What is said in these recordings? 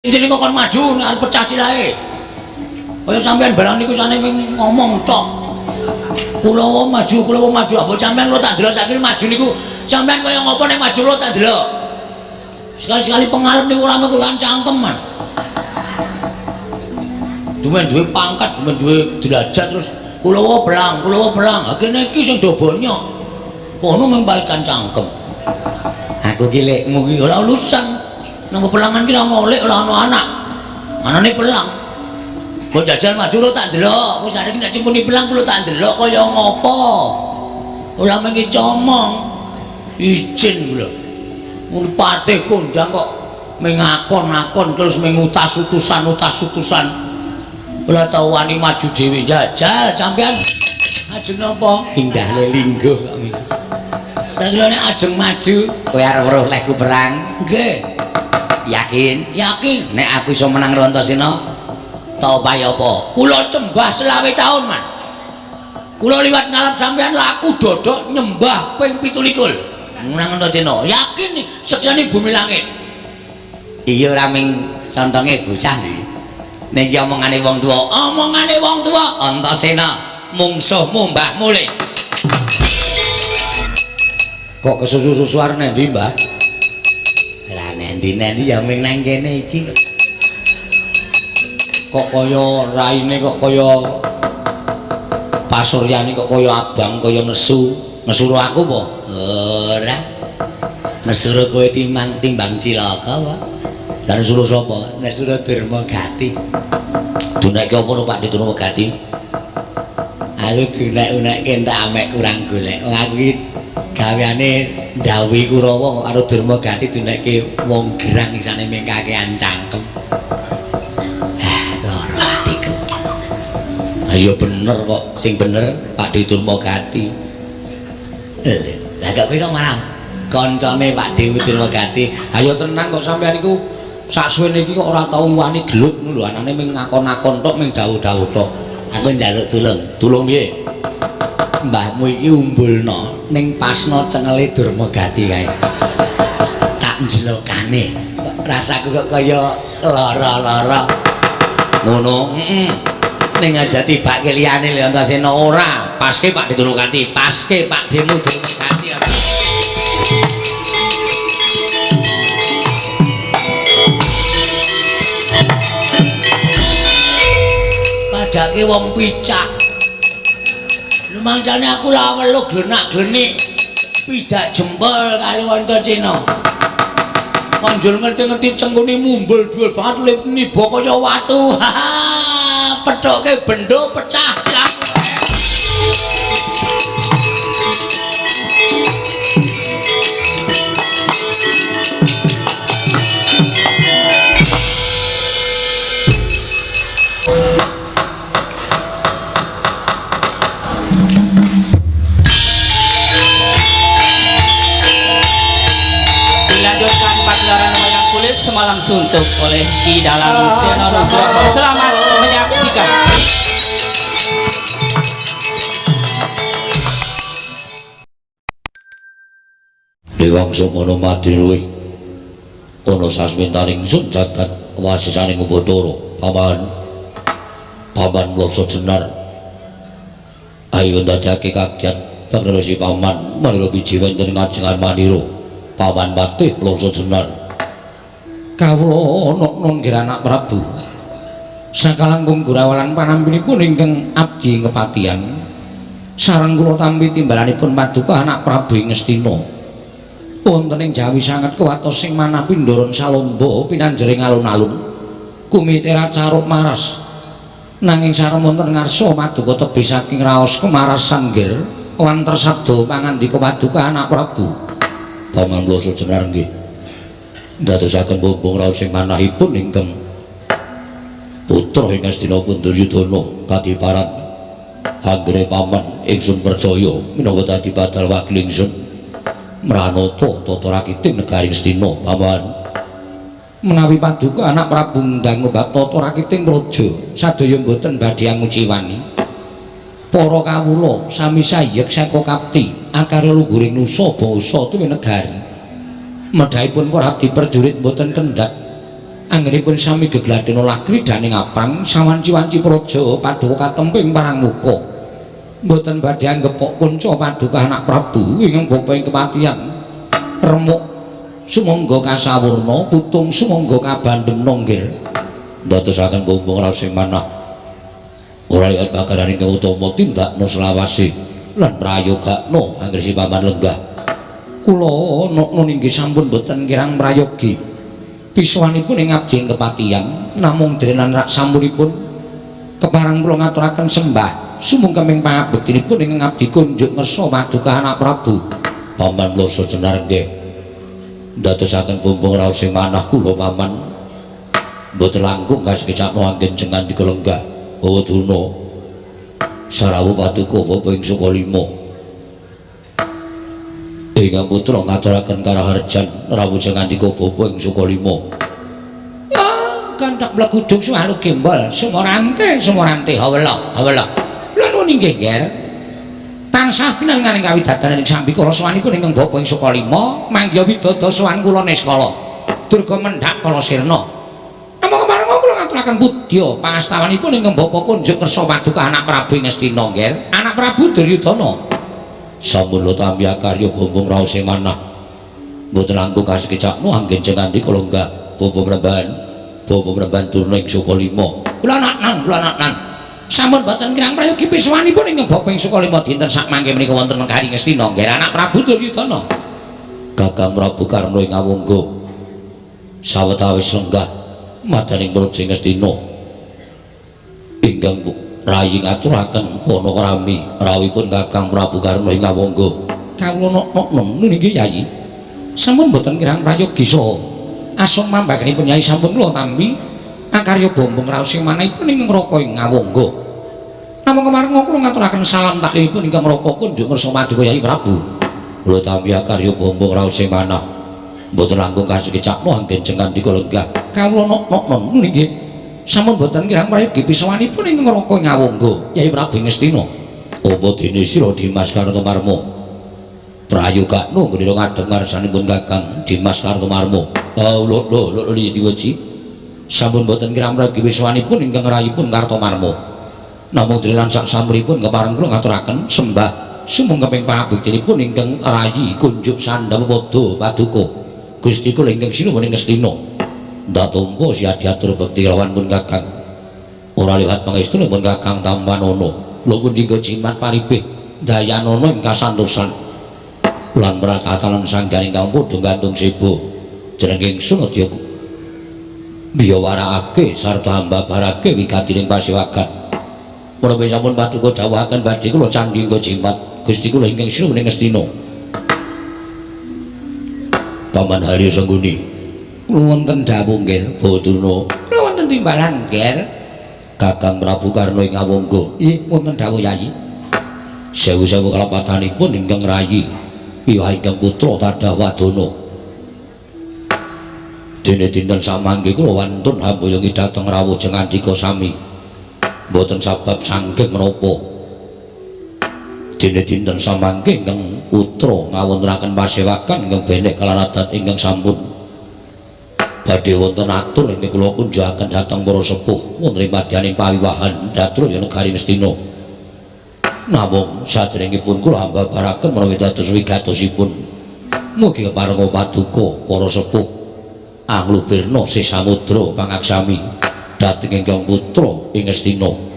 Sini kok kon maju nek arep pecah silahe. Kaya sampean barang niku sane ngomong tok. Kulawa maju, kulawa maju. Apa sampean lo tak delok saiki maju niku sampean kaya ngopo nek maju lo tak delok. Sekali-sekali pengarep niku ora mung kan cangkeman. Dumen duwe pangkat, dumen duwe derajat terus kulawa belang, kulawa belang. Ha kene iki sing do bonyok. Kono mung paikan cangkem. Aku ki lekmu ki ora urusan. Nang pelangan ki ora ono lek, ora ono anak. Anane pelang. Kok jajal maju lo tak delok. Wis saiki nek cempuni pelang kula tak delok kaya ngopo. Ora mung comong. Izin kula. Muni patih kondang kok mengakon-akon terus mengutas-utusan-utas-utusan. Ora tau wani maju dhewe jajal sampean ajeng napa? Indah lelingguh kok ming. Tak kira nek ajeng maju kowe arep weruh lehku perang. Nggih. Yakin? Yakin nek aku iso menang karo Antasena tau pae apa? Kula cembah 25 taun, Man. Kula liwat ngalap sampean laku dodok nyembah ping 27. Menang Antasena. Yakin sekseni bumi langit. Iya ora ming contonge bocah iki. Nek iki omongane wong tuwa, omongane wong tuwa Antasena mungsuhmu mbahmu le. Kok kesusu-susu arep nendi, Mbah? Ora nendi-nendi ya ming nang kene iki kok. Kok kaya raine kok kaya pasuryane kok kaya abang kaya nesu. Nesu aku apa? Ora. Nesu kowe timbang timbang cilaka apa? Lah nesu sapa? Nesu Durmagati. Dunekke apa lho Pak Durmagati? Aku dunek-unekke entek amek kurang golek. Wong aku iki gaweane ndhawuhi Kurawa kok karo Durmagati dunekke wong gerang isane ming kakean cangkem. Lara atiku. Ayo bener kok, sing bener Pak Durmagati. Lah kok kowe kok malah kancane Pak Dewi Durmagati. Ayo tenan kok sampean iku saksuwene iki kok ora tau wani gelut ngono lho, anane ming ngakon-akon tok, ming dawuh-dawuh tok. Aku njaluk tulung. Tulung piye? Mbahmu iki umbulno ning pasno cengele Durmagati kae. Tak njelokane. Kok rasaku kok kaya lara-lara. Ngono, heeh. Ning aja tibake liyane lho Antasena ora. Paske Pak Durmagati, paske Pak Demu Durmagati. Padake wong picak. Lumangsane aku lah weluh glenak-glenik pidak jempol kali Antasena. Konjol ngerti-ngerti cengkune mumbul dhuwur banget lip niba kaya watu. Pethoke bendo pecah silang. Dilanjutkan pagelaran wayang kulit semalam suntuk oleh Ki Dalang Seno Nugroho. Selamat menyaksikan. Dewang Sumono Madri luwih ana sasmintaning sun jagat wasisaning Bathara. Paman, paman mlasa jenar. Ayo ndadekake kagiat panersi paman manira biji wonten ngajengan manira. Paman patih mlasa jenar. Kawula ana nggih anak Prabu. Sakalangkung gurawalan panampinipun ingkang abdi kepatihan. Sareng kula tampi timbalanipun paduka anak Prabu ing Ngastina. Wonten ing Jawi sanget kuwatos sing manah pindharan salomba pinanjering alun-alun. Kumitera caruk maras. Nanging sareng wonten ngarsa paduka tebih saking raos kemarasan nggir wanter sabda pangandika paduka anak Prabu. Paman mlasa jenar nggih. Ndadosaken bumbung raos sing manahipun ingkang putra ing Ngastina pun Duryudana kadiparan anggere paman ingsun percaya minangka dadi badal wakil ingsun mranata tata rakiting negari Ngastina. Paman menawi paduka anak Prabu ndang ngobat tata rakiting praja sadaya mboten badhe anguciwani. Para kawula sami sayek saka kapti akarya luhuring nusa bangsa tuwi negari. Medhahipun para abdi prajurit mboten kendhat Anggenipun sami gegladhen olah kridhaning aprang sawanci-wanci praja paduka katemping parang muka. Mboten badhe anggepok kunca paduka anak Prabu ingkang bapa ing kepatihan. Remuk sumangga kasawurna, putung sumangga kabandhemna nggih. Ndadosaken bumbung raos sing manah. Ora liwat pagelaran ingkang utama tindakna selawase lan prayogakna anggere si paman lenggah. Kula nokno inggih sampun boten kirang prayogi. Pisuwanipun ing abdi ing kepatihan namung denan rak sampunipun keparang kula ngaturaken sembah sumungkeming pangabektinipun ing abdi kunjuk ngersa paduka anak Prabu. Paman Loso jenar nggih. Ndadosaken bumbung raos sing manah kula paman. Mboten langkung kasekecakno anggen jengan dika lenggah. Bawa Durna. Sarawu paduka bapa ing Sukalima. Ingkang putra ngaturaken karaharjan rawuh jengandika bapa ing Sukalima. Ah, kanthak mlegudung suwalu gembol, sumorante, sumorante hawela, hawela. Lha nuwun inggih, Nger. Tansah pinanganing kawidadanan ing sambikala sowanipun ingkang bapa ing Sukalima, manggiha widada sowan kula niskala. Durga mendhak kala sirna. Namung kepareng kula ngaturaken pudya pangastawanipun ingkang bapa kunjuk kersa paduka anak Prabu ing Ngastina, Nger. Anak Prabu Duryudana. Sampun lo tampi akarya bumbung raos sing manah. Mboten langkung kasekecakno anggen jengandika lenggah bapa Premban, bapa Premban Durna ing Sukalima. Kula naknan, kula naknan. Sampun boten kirang prayogi pisuwanipun ingkang bapa ing Sukalima dinten sakmangke menika wonten negari Ngastina, nggih anak Prabu Duryudana. Kakang Prabu Karna ing Awangga sawetawis lenggah madaning praja Ngastina. Ingkang rayi ngaturaken panakrami rawuhipun Kakang Prabu Karna ing Awangga. Kawula nok-nok niki Yayi. Sampun boten kirang prayogi saha asung mambakenipun Yayi sampun kula tampi akarya bombong raos sing manahipun ing Raka ing Awangga. Namung kemareng kula ngaturaken salam taklimipun ingkang Raka kunjuk ngersa paduka Yayi Prabu. Kula tampi akarya bombong raos sing manah. Mboten langkung kasekecakno anggen jengandika lenggah. Kawula nok-nok niki sampun boten kirang prayogi pisuwanipun ing Raka ing Awangga Yayi Prabu Ngastina. Apa dene sira Dimas Kartomarma? Prayogakno nggone ngadhep ngarsanipun Kakang Dimas Kartomarma. Ah lho lho lho diweji. Sampun boten kirang prayogi pisuwanipun ingkang rayipun Kartomarma. Namung dene lan sak sampunipun kepareng kula ngaturaken sembah sumungkeping pangabektinipun ingkang rayi kunjuk sandhawa padha paduka Gusti kula ingkang sinuwun ing Ngastina. Ndak tampa siadiatur bekti lawan pun Kakang. Ora liwat pangestunipun Kakang Tampanana. Kula pundi jimat paribih dayanana ing kasantosan lan pratatanan sangganing kang padha gantung seba. Jeneng ingsun aja biyawarakake sarta ambabarake wigatining pasewagan. Menawi sampun paduka dawuhaken badhe kula candhi jimat Gusti kula ingkang sinuwun ing Ngastina. Paman Haryo Sengguni. Kula wonten dawuh nggih, Badurna. Kula wonten timbalan nggih. Kakang Prabu Karna ing Awangga. Nggih, wonten dawuh Yayi. Sewu-sewu kalapatanipun ingkang rayi wiwah ingkang putra tadah wadana. Dene dinten samangke kula wantun hamboyongi dhateng rawuh jengandika sami. Mboten sabab saking menapa. Dene dinten samangke ingkang putra ngawontenaken pasewakan ingkang benek kalan adat ingkang sampun badhe wonten atur ingkang kula kunjukaken dhateng para sepuh wonten ing madyaning pawiwahan Datruya negari Ngastina. Namung sadèrèngipun kula ambabaraken menawi dados wigatosipun mugi keparenga paduka para sepuh anglubirna sih samudra pangaksami dhateng ingkang putra ing Ngastina.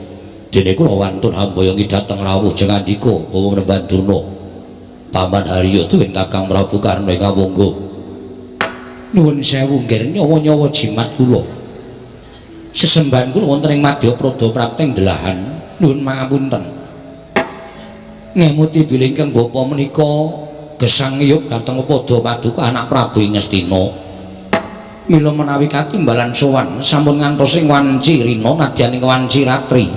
Dene kula wantun hamboyongi dhateng rawuh jengandika bawa Mremban Durna. Paman Haryo tuwin Kakang Prabu Karna ing Awangga. Nuwun sewu nggih nyawa-nyawa jimat kula. Sesembahan kula wonten ing madya prada prapting delahan. Nuwun mangapunten. Ngemuti bilih ingkang bapa menika gesang ngiyup dhateng padha paduka anak Prabu ing Ngastina. Mila menawi katimbalan sowan sampun ngantos ing wanci rina nadyan ing wanci ratri.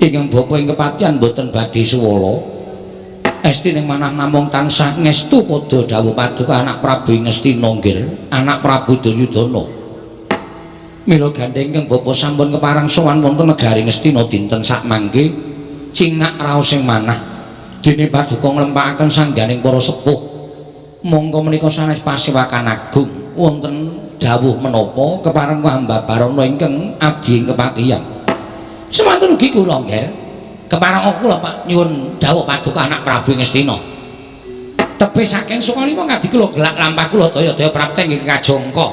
Ingkang bapa ing kepatihan boten badhe suwala. Esti ning manah namung tansah ngestu padha dawuh paduka anak Prabu ing Ngastina nggih, anak Prabu Duryudana. Mila gandheng ingkang bapa sampun kepareng sowan wonten negari Ngastina dinten sakmangke cingak raos ing manah. Dene paduka nglempakaken sangganing para sepuh. Mongko menika sanes pasewakan agung wonten dawuh menapa kepareng hambabarana ingkang abdi ing kepatihan. Semanten ugi kula nggih. Kepareng kula Pak nyuwun dawuh paduka anak Prabu Ngastina. Tebih saking sukalima kadi kula gelak lampah kula daya-daya prapten nggih kajangka.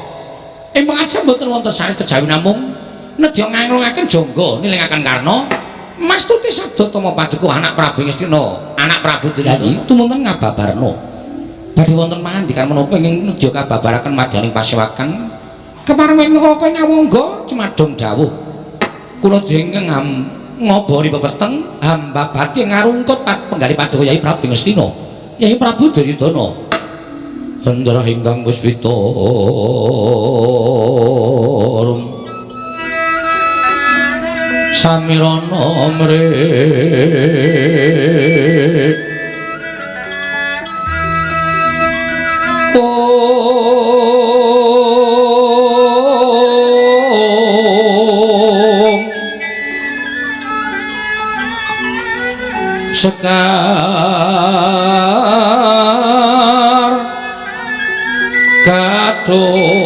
Ing pangajeng mboten wonten sanes kejawi namung nedya nganglungaken jangga nilingaken karna mastuti sabda tama paduka anak Prabu Ngastina, anak Prabu Duryudana tumunten ngababarna. Badhe wonten pangandikan menapa ingkang nedya kababaraken madyaning pasewakan kepareng ing neraka nyawangga cumadong dawuh. Kula ingkang ngobori pepeteng hamba badhe ngarungkut penggalih paduka Yai Prabu Ngastina. Yai Prabu Duryudana. Hendra ingkang puspita samirana mrih om sekar kadung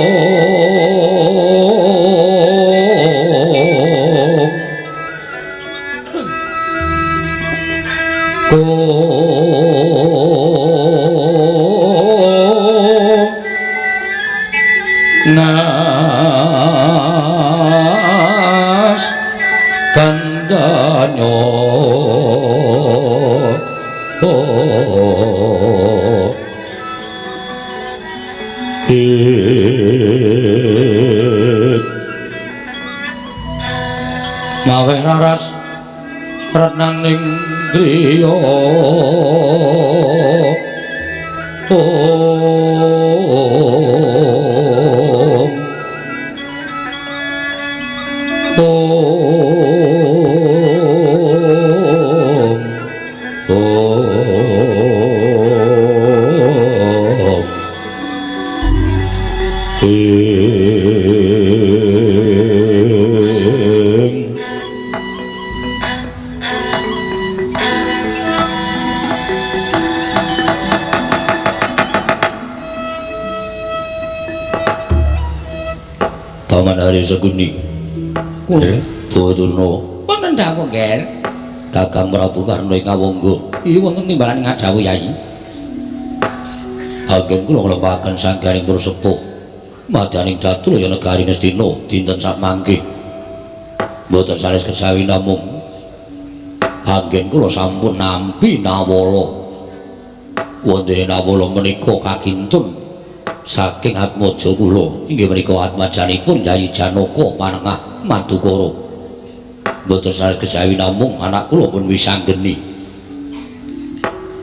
nas kandanyo maweh raras renang ning griya om om om ing Paman Arya Sengkuni Kula Bawa wonten dawuh nggih. Kakang Prabu Karna ing Awangga. Iya wonten timbalan ing dawuh Yai. Anggen kula nglempahaken sanggaring para sepuh madyaning datu ya negari Ngastina dinten sakmangke. Mboten sanes kesawi namung anggen kula sampun nampi nawala. Wontene nawala menika kakintun saking atmaja kula inggih menika atmajanipun Yayi Janaka Panengah Madukara. Mboten sanes kejawi namung anak kula pun wisanggeni.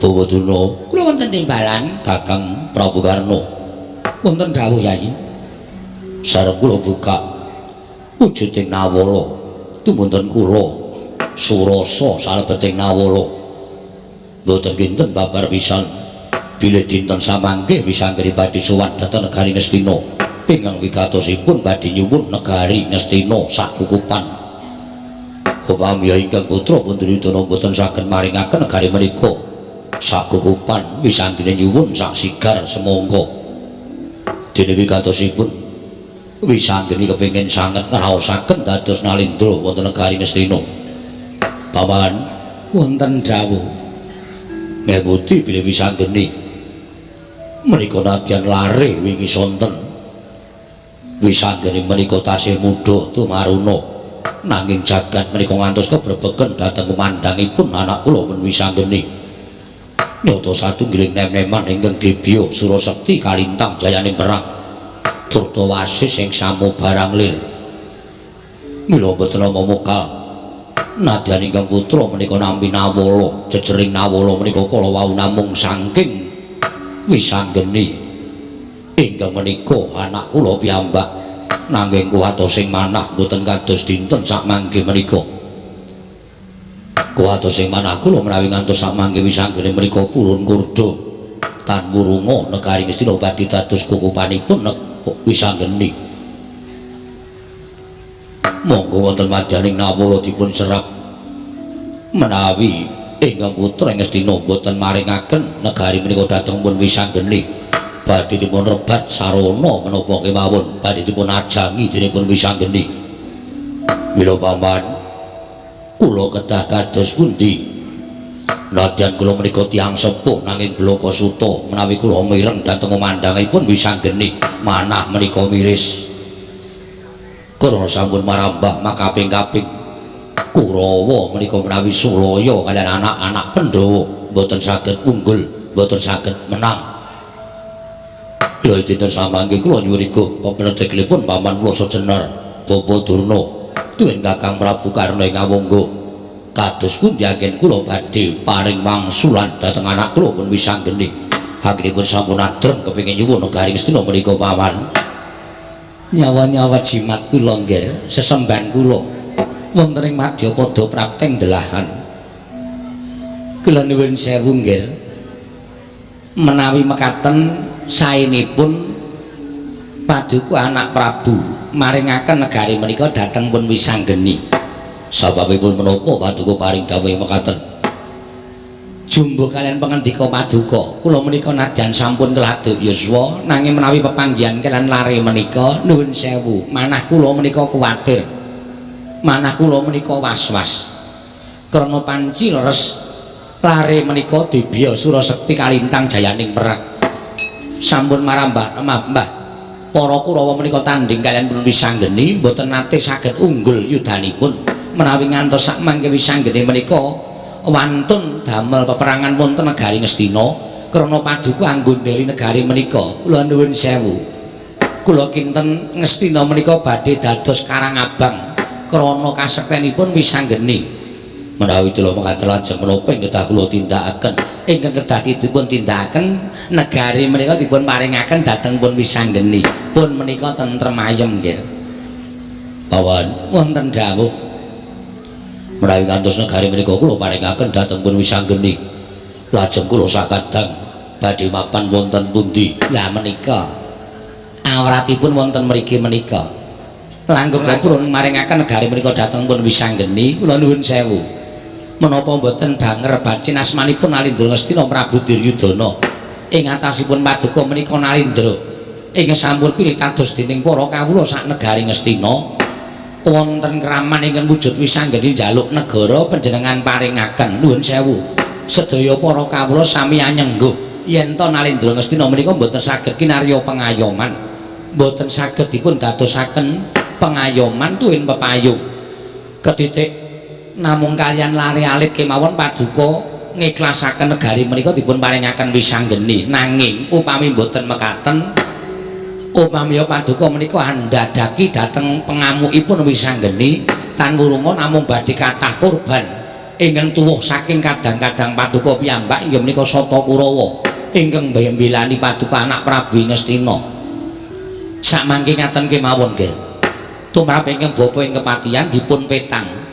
Bawaduna Kula wonten timbalan Kakang Prabu Karna wonten dawuh Yai. Sareng kula buka wujuding nawala tumunten kula surasa salebeting nawala. Mboten kinten babar pisan bilih dinten samangke wisanggeni badhe sowan dhateng negari Ngastina ingkang wigatosipun badhe nyuwun negari Ngastina sakukupan. Upami ingkang putra pun Duryudana mboten saged maringaken negari menika sakukupan wisanggeni nyuwun sak sigar semangka. Dene wigatosipun wisanggeni kepengin sanget ngraosaken dados nalindra wonten negari Ngastina. Paman Wonten dawuh ngemuti bilih wisanggeni menika nadyan lare wingi sonten wisanggeni menika tasih mudha tumaruna nanging jagat menika ngantos kebrebegen dhateng kumandhangipun anak kula pun wisanggeni nyata satunggiling nem-neman ingkang dibya Surasekti kalintang jayaning perang turta wasis ing samo barang lir. Mila mboten nampa mokal nadyan ingkang putra menika nampi nawala jejering nawala menika kala wau namung saking wisanggeni ingkang menika anak kula piyambak nanging kuwatosing manah mboten kados dinten sakmangke menika. Kuwatosing manah kula menawi ngantos sakmangke wisanggeni menika purun kurda tan wurunga negari Ngastina badhe dados kukupanipun wisanggeni. Monggo wonten madyaning nawala dipun serap menawi ingkang putra Ngastina mboten maringaken negari menika dhateng pun wisanggeni. Badhe dipun rebat sarana menapa kemawon badhe dipun ajangi denipun Wisanggeni. Mila paman, kula kedah kados pundi? Nadyan kula menika tiyang sepuh nanging blaka suta menawi kula mireng dhateng memandangipun Wisanggeni manah menika miris. Karana sampun marambah makaping-kaping Kurawa menika menawi sulaya kaliyan anak-anak Pandhawa mboten saged unggul, mboten saged menang. Kula dinten samangke kula nyuwun pepenedhekipun paman kula Sejenar Bapak Durna tuwin Kakang Prabu Karna ing Awangga. Kados pundi anggen kula badhe paring wangsulan dhateng anak kula pun Wisanggeni. Anggenipun sampun adreng kepengin nyuwun negari Ngastina menika paman. Nyawa-nyawa jimat kula nggih, sesembahan kula wonten ing madyapada prapteng delahan. Kula nuwun sewu nggih. Menawi mekaten saenipun paduka anak Prabu maringaken negari menika dhateng pun Wisanggeni. Sababipun menapa paduka paring dawuh mekaten? Jumbuh kaliyan pangandika paduka, kula menika nadyan sampun keladuk yuswa nanging menawi pepanggihan kaliyan lare menika nuwun sewu, manah kula menika kuwatir. Manah kula menika was-was. Krana panci leres lare menika dibya Surasekti kalintang jayaning perang. Sampun marambah mbah para Kurawa menika tandhing kaliyan pun Wisanggeni mboten nate saged unggul yudanipun. Menawi ngantos sak mangke Wisanggeni menika wantun damel peperangan wonten negari Ngastina krana paduka anggondheli negari menika. Kula nuwun sewu, kula kinten Ngastina menika badhe dados karang abang krana kasektenipun Wisanggeni. Menawi kula mekaten lajeng menapa ing kedah kula tindakaken? Ingkang kedah dipun tindakaken negari menika dipun paringaken dhateng pun Wisanggeni. Pun menika tentrem ayem nggih. Pawan, wonten dawuh. Menawi ngantos negari menika kula paringaken dhateng pun Wisanggeni, lajeng kula sakadang badhe mapan wonten pundi? Lah menika awratipun wonten mriki menika. Langkung kula maringaken negari menika dhateng pun Wisanggeni, kula nuwun sewu. Menapa mboten banger bacin asmanipun Nalindra Ngastina Prabu Duryudana ing atasipun paduka menika Nalindra ingkang sampun pilih dados dening para kawula sak negari Ngastina wonten kraman ingkang wujud Wisanggeni njaluk negara panjenengan paringaken. Nuwun sewu, sedaya para kawula sami anyengguh yen to Nalindra Ngastina menika mboten saged kinarya pengayoman, mboten saged dipun dadosaken pengayoman tuwin pepayung ketitik namung kaliyan lare alit kemawon paduka ngiklasaken negari menika dipun paringaken Wisanggeni. Nanging upami mboten mekaten, upami paduka menika andadaki dhateng pengamukipun Wisanggeni tan wurunga namung badhe kathah korban ingkang tuwuh saking kadang-kadang paduka piyambak inggih menika Sata Kurawa ingkang mbelani paduka anak Prabu Ngastina. Sakmangke ngaten kemawon nggih, tumrap ingkang bapa ing kepatihan dipun petang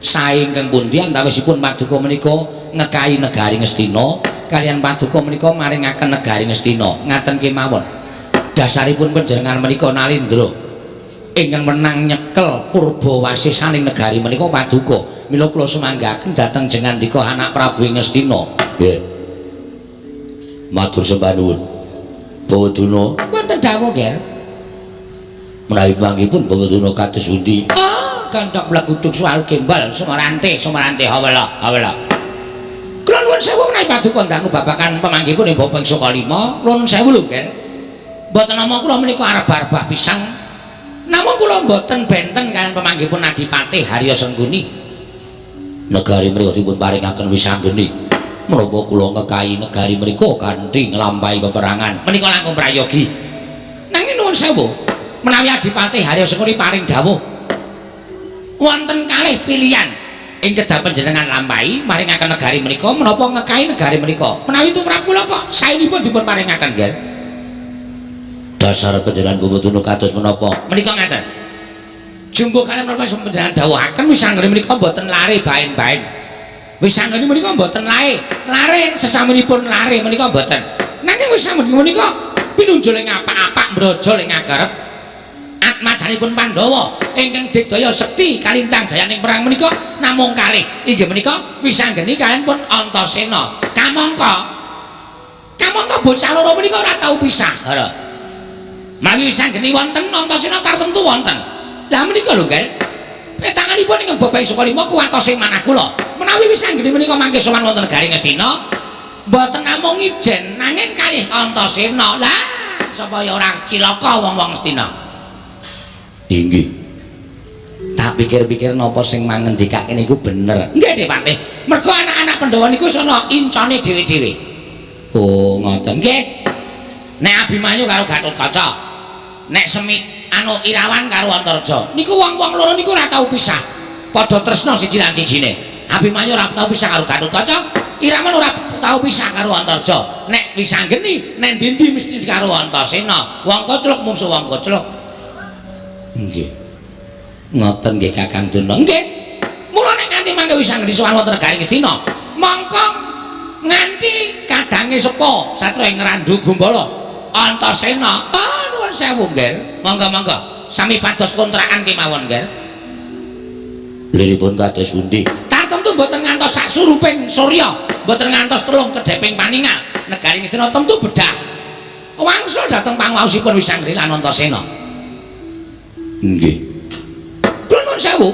sae ingkang pundi antawisipun paduka menika ngekahi negari Ngastina kaliyan paduka menika maringaken negari Ngastina. Ngaten kemawon dasaripun panjenengan menika Nalindra ingkang menang nyekel purba wasisaning negari menika paduka. Mila kula sumanggaken dhateng jengandika anak Prabu Ngastina. Nggih, matur sembah nuwun Bawaduna. Wonten dawuh nggih. Menawi panggihipun Bawaduna kados pundi? Ah, gandhok mleguduk suwal gembal sumarante sumarante hawala hawala. Kula nuwun sewu menawi paduka dangu babagan pemanggihipun ing Bapa Sukalima. Kula nuwun sewu lho nggih. Mboten nama kula menika arep-arbah pisang. Namung kula mboten benten kaliyan pemanggihipun Adipati Harya Sengkuni. Negari menika dipun paringaken Wisanggeni. Menapa kula ngekahi negari menika kanthi nglampahi peperangan? Menika langkung prayogi. Nanging nuwun sewu, menawi Adipati Harya Sengkuni paring dawuh wonten kalih pilihan ing kedah panjenengan lampahi maringaken negari menika menapa ngekahi negari menika. Menawi tumrap kula kok saenipun dipun paringaken nggih. Dasar panjenengan Bawaduna kados menapa? Menika ngaten. Jumbuh kaliyan menapa panjenengan dawuhaken Wisanggeni menika mboten lare baen-baen. Wisanggeni menika mboten lae, lare sesamunipun lare menika mboten. Nanging Wisanggeni menika pinunjul ing apak-apak mbrojol ing agarep atmajanipun Pandhawa ingkang digdaya sekti kalintang jayaning perang menika namung kalih inggih menika Wisanggeni kaliyan pun Antasena. Kamangka Kamangka bocah loro menika ora tau pisah. Ora. Mawi Wisanggeni wonten Antasena tartemtu wonten. Lah menika lho, Gel. Petanganipun ingkang Bapak Sukalima kuwatosing manah kula. Menawi Wisanggeni menika mangke sowan wonten negari Ngastina, mboten namung ijen nanging kalih Antasena. Lah, supaya ora cilaka wong-wong Ngastina. Inggih. Tak pikir-pikir napa sing mangendikake niku bener. Nggih, Depate. Mergo anak-anak Pandhawa niku sono incane dhewe-dhewe. Oh, ngoten. Nggih. Nek Abimanyu karo Gatotkaca, nek Semit anu Irawan karo Antareja, niku wong-wong loro niku ora tau pisah. Padha tresna siji lan sijine. Abimanyu ora tau pisah karo Gatotkaca, Irawan ora tau pisah karo Antareja. Nek Wisanggeni nek ndi-ndi mesti karo Antasena. Wong koclok mungsuh wong koclok. Nggih. Ngoten nggih Kakang Durna. Nggih. Mula nek nganti mangke Wisanggeni sowan wonten negari Ngastina, mongko nganti kadange sepo satra ing Randu Gumbala Antasena. Ah, nuwun sewu, nggih. Monggo-monggo. Sami pados kontrakan kemawon, nggih. Liripun kados pundi? Tartemtu mboten ngantos sak suruping surya, mboten ngantos telung kedheping paningal. Negari Ngastina tentu bedah. Wangsul dhateng pangwaosipun Wisanggeni lan Antasena. Nggih. Kula nuwun sewu.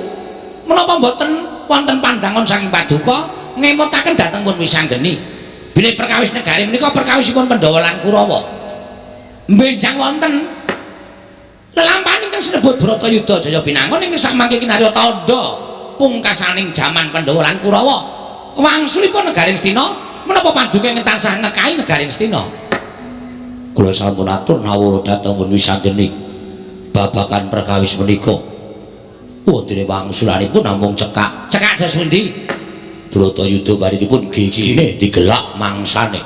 Menapa mboten wonten pandangan saking paduka ngemutaken dhateng pun Wisanggeni? Bilih perkawis negari menika perkawisipun Pandhawa lan Kurawa. Benjang wonten lelampahan ingkang sinebut Bratayuda Jaya Binangun ingkang samangke kinarya tandha pungkasaning jaman Pandhawa lan Kurawa. Wangsulipun negari Ngastina, menapa paduka ingkang tansah ngekahi negari Ngastina? Kula sampun atur nawara dhateng pun Wisanggeni babagan perkawis menika. Wontene wangsulanipun namung cekak. Cekak dos pundi? Bratayuda baritipun gigine digelak mangsane.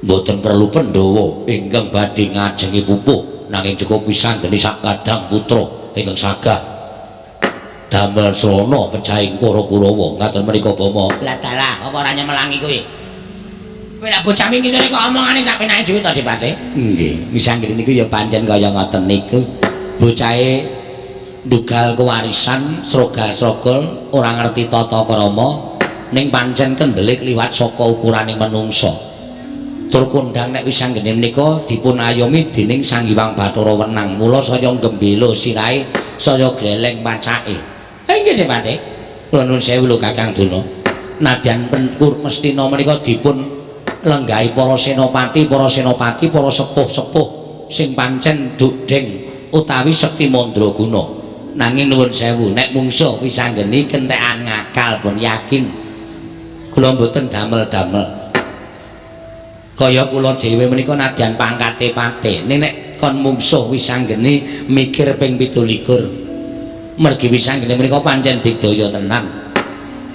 Mboten perlu Pandhawa ingkang badhe ngajengi pupuh, nanging cukup Wisanggeni sak kadang putra ingkang sagah damel srana pecahing para Kurawa. Ngaten menika Bama. Lah dalah, apa ora nyemelangi kuwi? Kowe lak bocah wingi sore kok omongane sak penake dhewe to, Dipate? Nggih, Wisanggeni niku ya pancen kaya ngoten niku. Bocahe ndugal kewarisan srogal-srogol, ora ngerti tata krama, ning pancen kendele kliwat saka ukuraning menungsa. Tur kondhang nek Wisanggeni menika dipun ayomi dening Sang Hyang Bathara Wenang, mula saya gembela sirahe, saya gleleng pacake. Nggih, Dipate. Kula nuwun sewu lho Kakang Durna. Nadyan Penkur Mestina menika dipun lenggahi para senopati, para senopati, para sepuh-sepuh sing pancen dukdeng utawi sekti mandraguna. Nanging nuwun sewu, nek mungsuh Wisanggeni kentekan ngakal pun yakin. Kula mboten damel-damel. Kaya kula dhewe menika nadyan pangkate pate, ning nek kon mungsuh Wisanggeni mikir ping 27. Mergi Wisanggeni menika pancen digdaya tenan.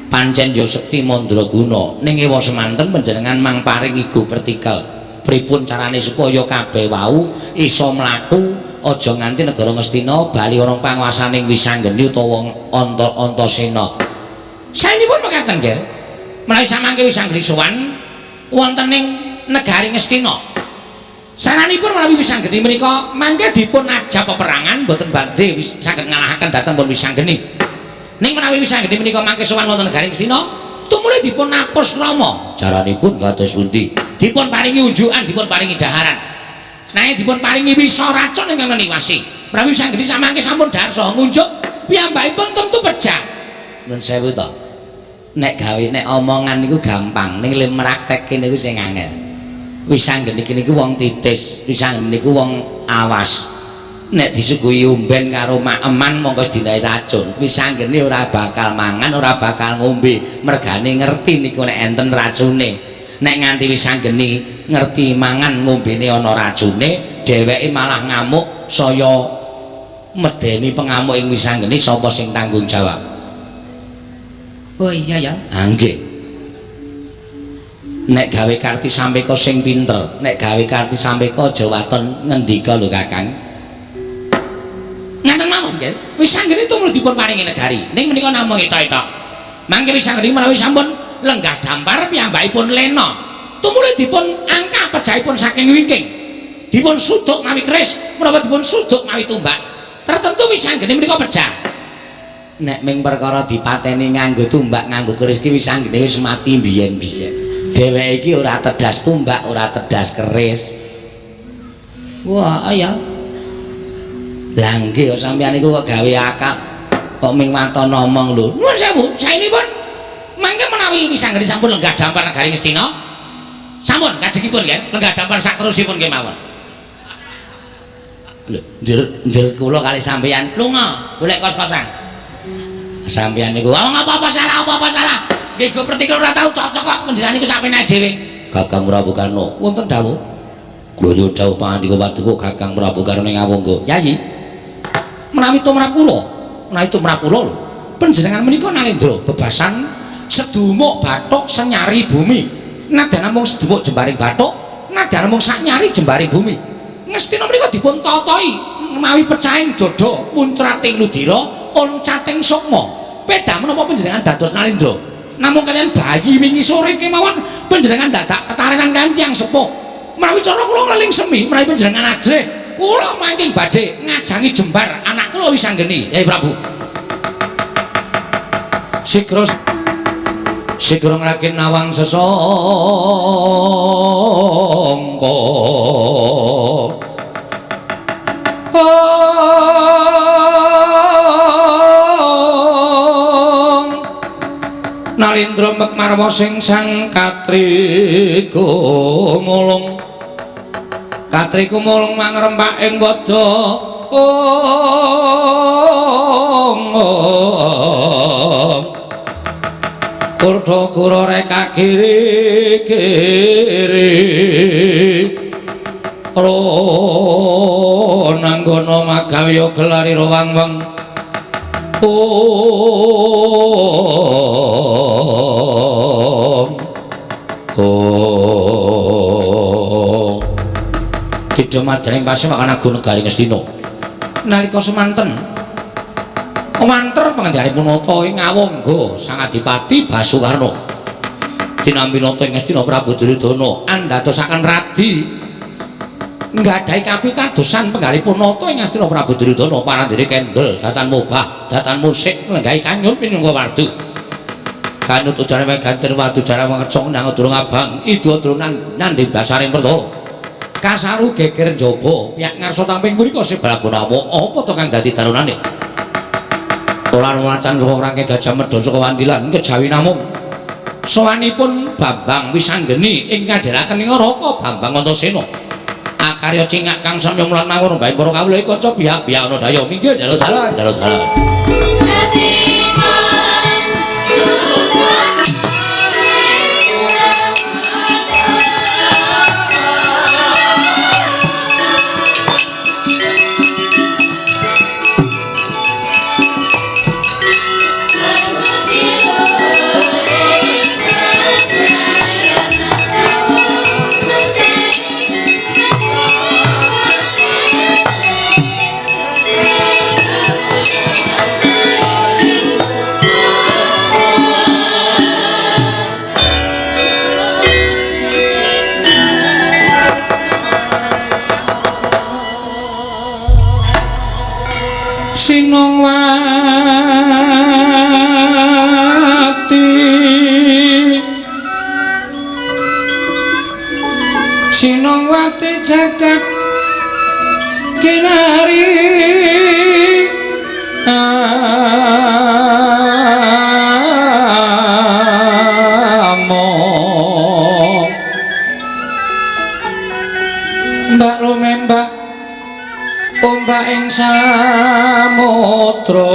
Pancen ya sekti mandraguna. Ning ewa semanten panjenengan mang paring igu pertikel. Pripun carane supaya kabeh wau iso mlaku aja nganti negara Ngastina bali ana panguwasaning Wisanggeni utawa Antasena. Saenipun mekaten, nggih. Menawi samangke Wisanggeni sowan wonten ing negari Ngastina. Saranipun menawi Wisanggeni menika mangke dipun ajab peperangan mboten badhe saged ngalahaken dhateng pun Wisanggeni. Ning menawi Wisanggeni menika mangke sowan wonten negari Ngastina, tumuli dipun apus krama. Caranipun kados pundi? Dipun paringi unjukan, dipun paringi daharan. Nanging dipun paringi wisa racun ingkang neniwasi. Menawi Wisanggeni samangke sampun dhahar saha ngunjuk, piyambakipun tentu pejah. Nuwun sewu to. Nek gawe nek omongan niku gampang, ning le mraktekke niku sing angel. Wisanggeni niku wong titis, Wisanggeni niku wong awas. Nek disuguhi umben karo maeman mongko dinahi racun. Wisanggeni ora bakal mangan, ora bakal ngombe, mergane ngerti niku nek enten racune. Nek nganti Wisanggeni ngerti mangan ngombene ana racune, dheweke malah ngamuk, saya medeni pengamuk ing Wisanggeni, sapa sing tanggung jawab? Oh iya ya. Ha nggih. Nek gawe karti sampeka sing pinter, nek gawe karti sampeka aja waton ngendika lho Kakang. Ngaten mawon nggih. Wisanggeni tumrap dipun paringi negari. Ning menika namung eta-eta. Mangke Wisanggeni menawi sampun lenggah dampar piyambakipun lena, tumuli dipun angka pejahipun saking wingking. Dipun suduk mawi keris, menapa dipun suduk mawi tumbak. Tertentu Wisanggeni menika pejah. Nek ming perkara dipateni nganggo tumbak, nganggo keris ki Wisanggeni wis mati biyen-biyen. Dheweke iki ora tedas tumbak, ora tedas keris. Wah, ya. Lah nggih sampeyan niku kok gawe akal. Kok ming waton ngomong lho. Nuwun sewu, saenipun mangke menawi Wisanggeni sampun lenggah dampar negari Ngastina. Sampun kajengipun nggih, lenggah dampar saterusipun kemawon. Lho, njer kula kali sampeyan lunga golek kos-kosan. Sampeyan niku wong apa-apa salah, apa-apa salah. Nggih go pertikul ora tau cocok kok panjenengan niku sapenake dhewe. Kakang Prabu Karna, wonten dawuh. Kula nyuwun dawuh pangandika paduka Kakang Prabu Karna ing Awangga. Yayi. Menawi tumrap kula, menawi tumrap kula lho, panjenengan menika nalendra bebasan sedumuk bathuk senyari bumi. Nadyan namung sedumuk jembaring bathuk, nadyan namung saknyari jembaring bumi. Ngastina menika dipun tatahi mawi pecahing dada muncrating ludira oncating sukma. Peda menapa panjenengan dados nalendra? Namung kaliyan bayi wingi sore kemawon panjenengan dadak ketarenan kaliyan tiyang sepuh. Menawi cara kula ngleling semi, menawi panjenengan ajrih, kula mangking badhe ngajangi jembar anak kula Wisanggeni, Yai Prabu. Sigra sigra ngrakin nawang sesangka. Nalindra mekmarwa sing sang katriku mulung. Katriku mulung mangrempak ing wada. Kurda kura reka kiri kiri. Ronanggana magawya gelarira wang-wang. Om. Tidha madhaning pasewakan agung negari Ngastina. Nalika semanten wanter pangendhanipun nata ing Awangga Sang Adipati Basukarna. Tinampi nata ing Ngastina Prabu Duryudana andadosaken radi nggadahi kapitadosan penggalipun nata ing Ngastina Prabu Duryudana parandene kendel datan mobah datan musik nglenggahi kanyun pinangka wardu. Kanut ujare ganten wardu jare mangerca nang durung abang idu durung nandhing dasaring pertala. Kasaru geger njaba piyak ngarsa tamping mriko sebalaguna apa to kang dadi darunane. Ora macan saka rangke Gajah Mada saka Wandilan kejawi namung sowanipun Bambang Wisanggeni ing ngadhelaken ing Raka Bambang Antasena. Akarya cingak kang samya mulan mawon bae para kawula kanca pihak-pihak ana daya minggir dalu dalan dalu dalan. Sinongwati Sinongwati jagat kinari among Mbak lumembak ombak ing samudra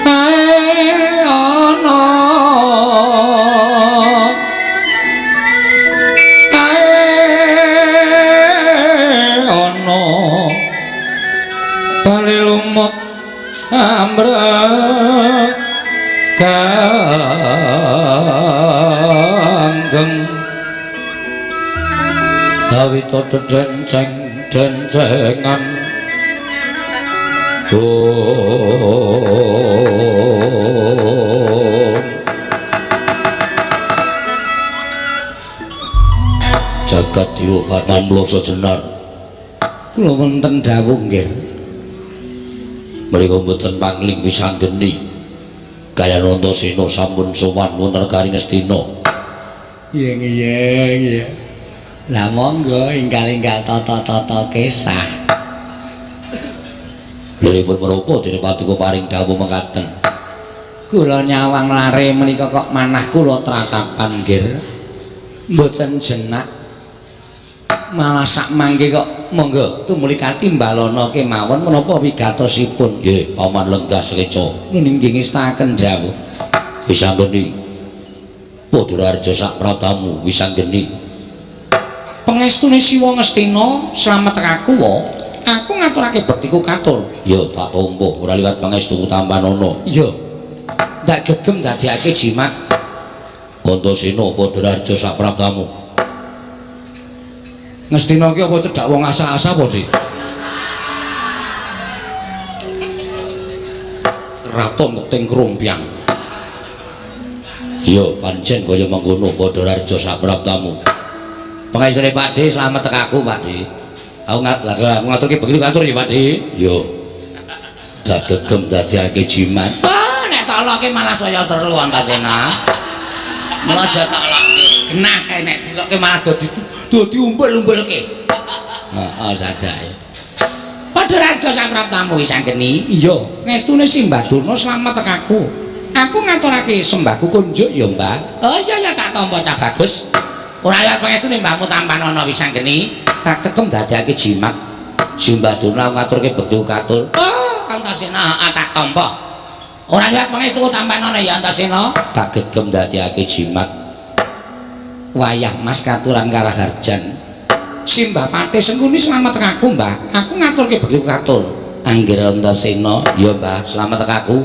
ae ana ae ana bali lumut ambrek ganggeng awita dedenceng dencengan jagat dewa Batman Mloso Jenar. Kula wonten dawuh nggih. Mriku mboten pangling wisanggeni. Kaya Antasena sampun sowan wonten negari Ngastina. Iya iya iya. Lah monggo ingkang-ingkang tata-tata kesah. Liripun menapa dene paduka paring dawuh mekaten? Kula nyawang lare menika kok manah kula tratapan nggir. Mboten jenak. Malah sak mangke kok monggo tumuli katimbalana kemawon menapa wigatosipun. Nggih, paman lenggah sekeca. Nggih ngestaken dawuh. Wisanggeni. Padha harja sak pratamu wisanggeni. Pengestune Siwa Ngastina slamet aku wa. Aku ngaturake bektiku katur. Ya tak tampa ora liwat pangestuku tampanana. Iya. Ndak gegem dadekake jimat. Antasena padha harja sak pratamu. Ngastina ki apa cedhak wong asa-asa apa, Dik? Raton kok teng krombyang. Ya pancen kaya mengkono padha harja sak pratamu. Pengestune Pakde slamet tekaku, Pakde. Aku ngaturke bekti katur ya, Pakde. Ya. Dak gegem dadekake jimat. Wah, nek tak loke malah saya seru Antasena. Mula aja tak loke. Genah kae nek dilokke malah dadi umbul-umbulke. Heeh, sajake. Padha raja sapraptamu wisanggeni. Iya, ngestune Simbah Durna slamet tekaku. Aku ngaturake sembahku kunjuk ya, Mbah. Oh iya ya tak tampa cah bagus. Ora liwat pangestune mbahmu tampanana wisanggeni, tak kekem dadekake jimat. Simbah Durna ngaturke bekti katur. Oh, Antasena tak tampa. Ora liwat pangestuku tampanana ya Antasena, tak gegem dadekake jimat. Wayah Mas katuran karaharjan. Simbah Pate Sengkuni slamet aku, Mbah. Aku ngaturke bekti katur. Anggir Antasena, ya Mbah, slamet aku.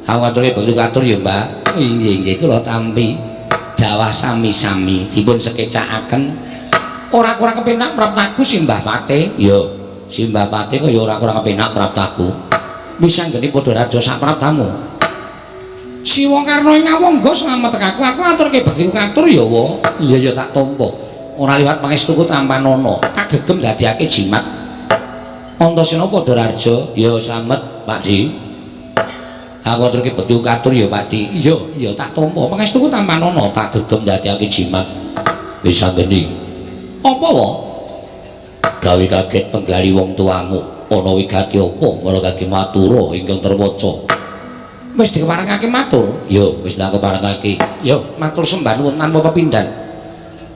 Aku ngaturke bekti katur ya, Mbah. Inggih inggih kula tampi. Dawah sami-sami dipun sekecakaken. Ora kurang kepenak praptaku Simbah Pate. Ya, Simbah Pate kaya ora kurang kepenak praptaku. Wisanggeni padha raja sak praptamu. Siwa Karna ing Awangga slamet aku. Aku ngaturke bekti katur ya wa. Iya ya tak tampa. Ora liwat pangestuku tampanana, tak gegem dadekake jimat. Antasena padha raja, ya slamet Pakdi. Aku ngaturke bekti katur ya Pakdi. Iya, iya tak tampa. Pangestuku tampanana, tak gegem dadekake jimat. Wisanggeni. Apa wa? Gawe kaget penggali wong tuamu. Ana wigati apa marangake matura ingkang terwaca. Wis dikeparengake matur? Ya, wis tak keparengake. Ya, matur sembah nuwun tanpa pepindhan.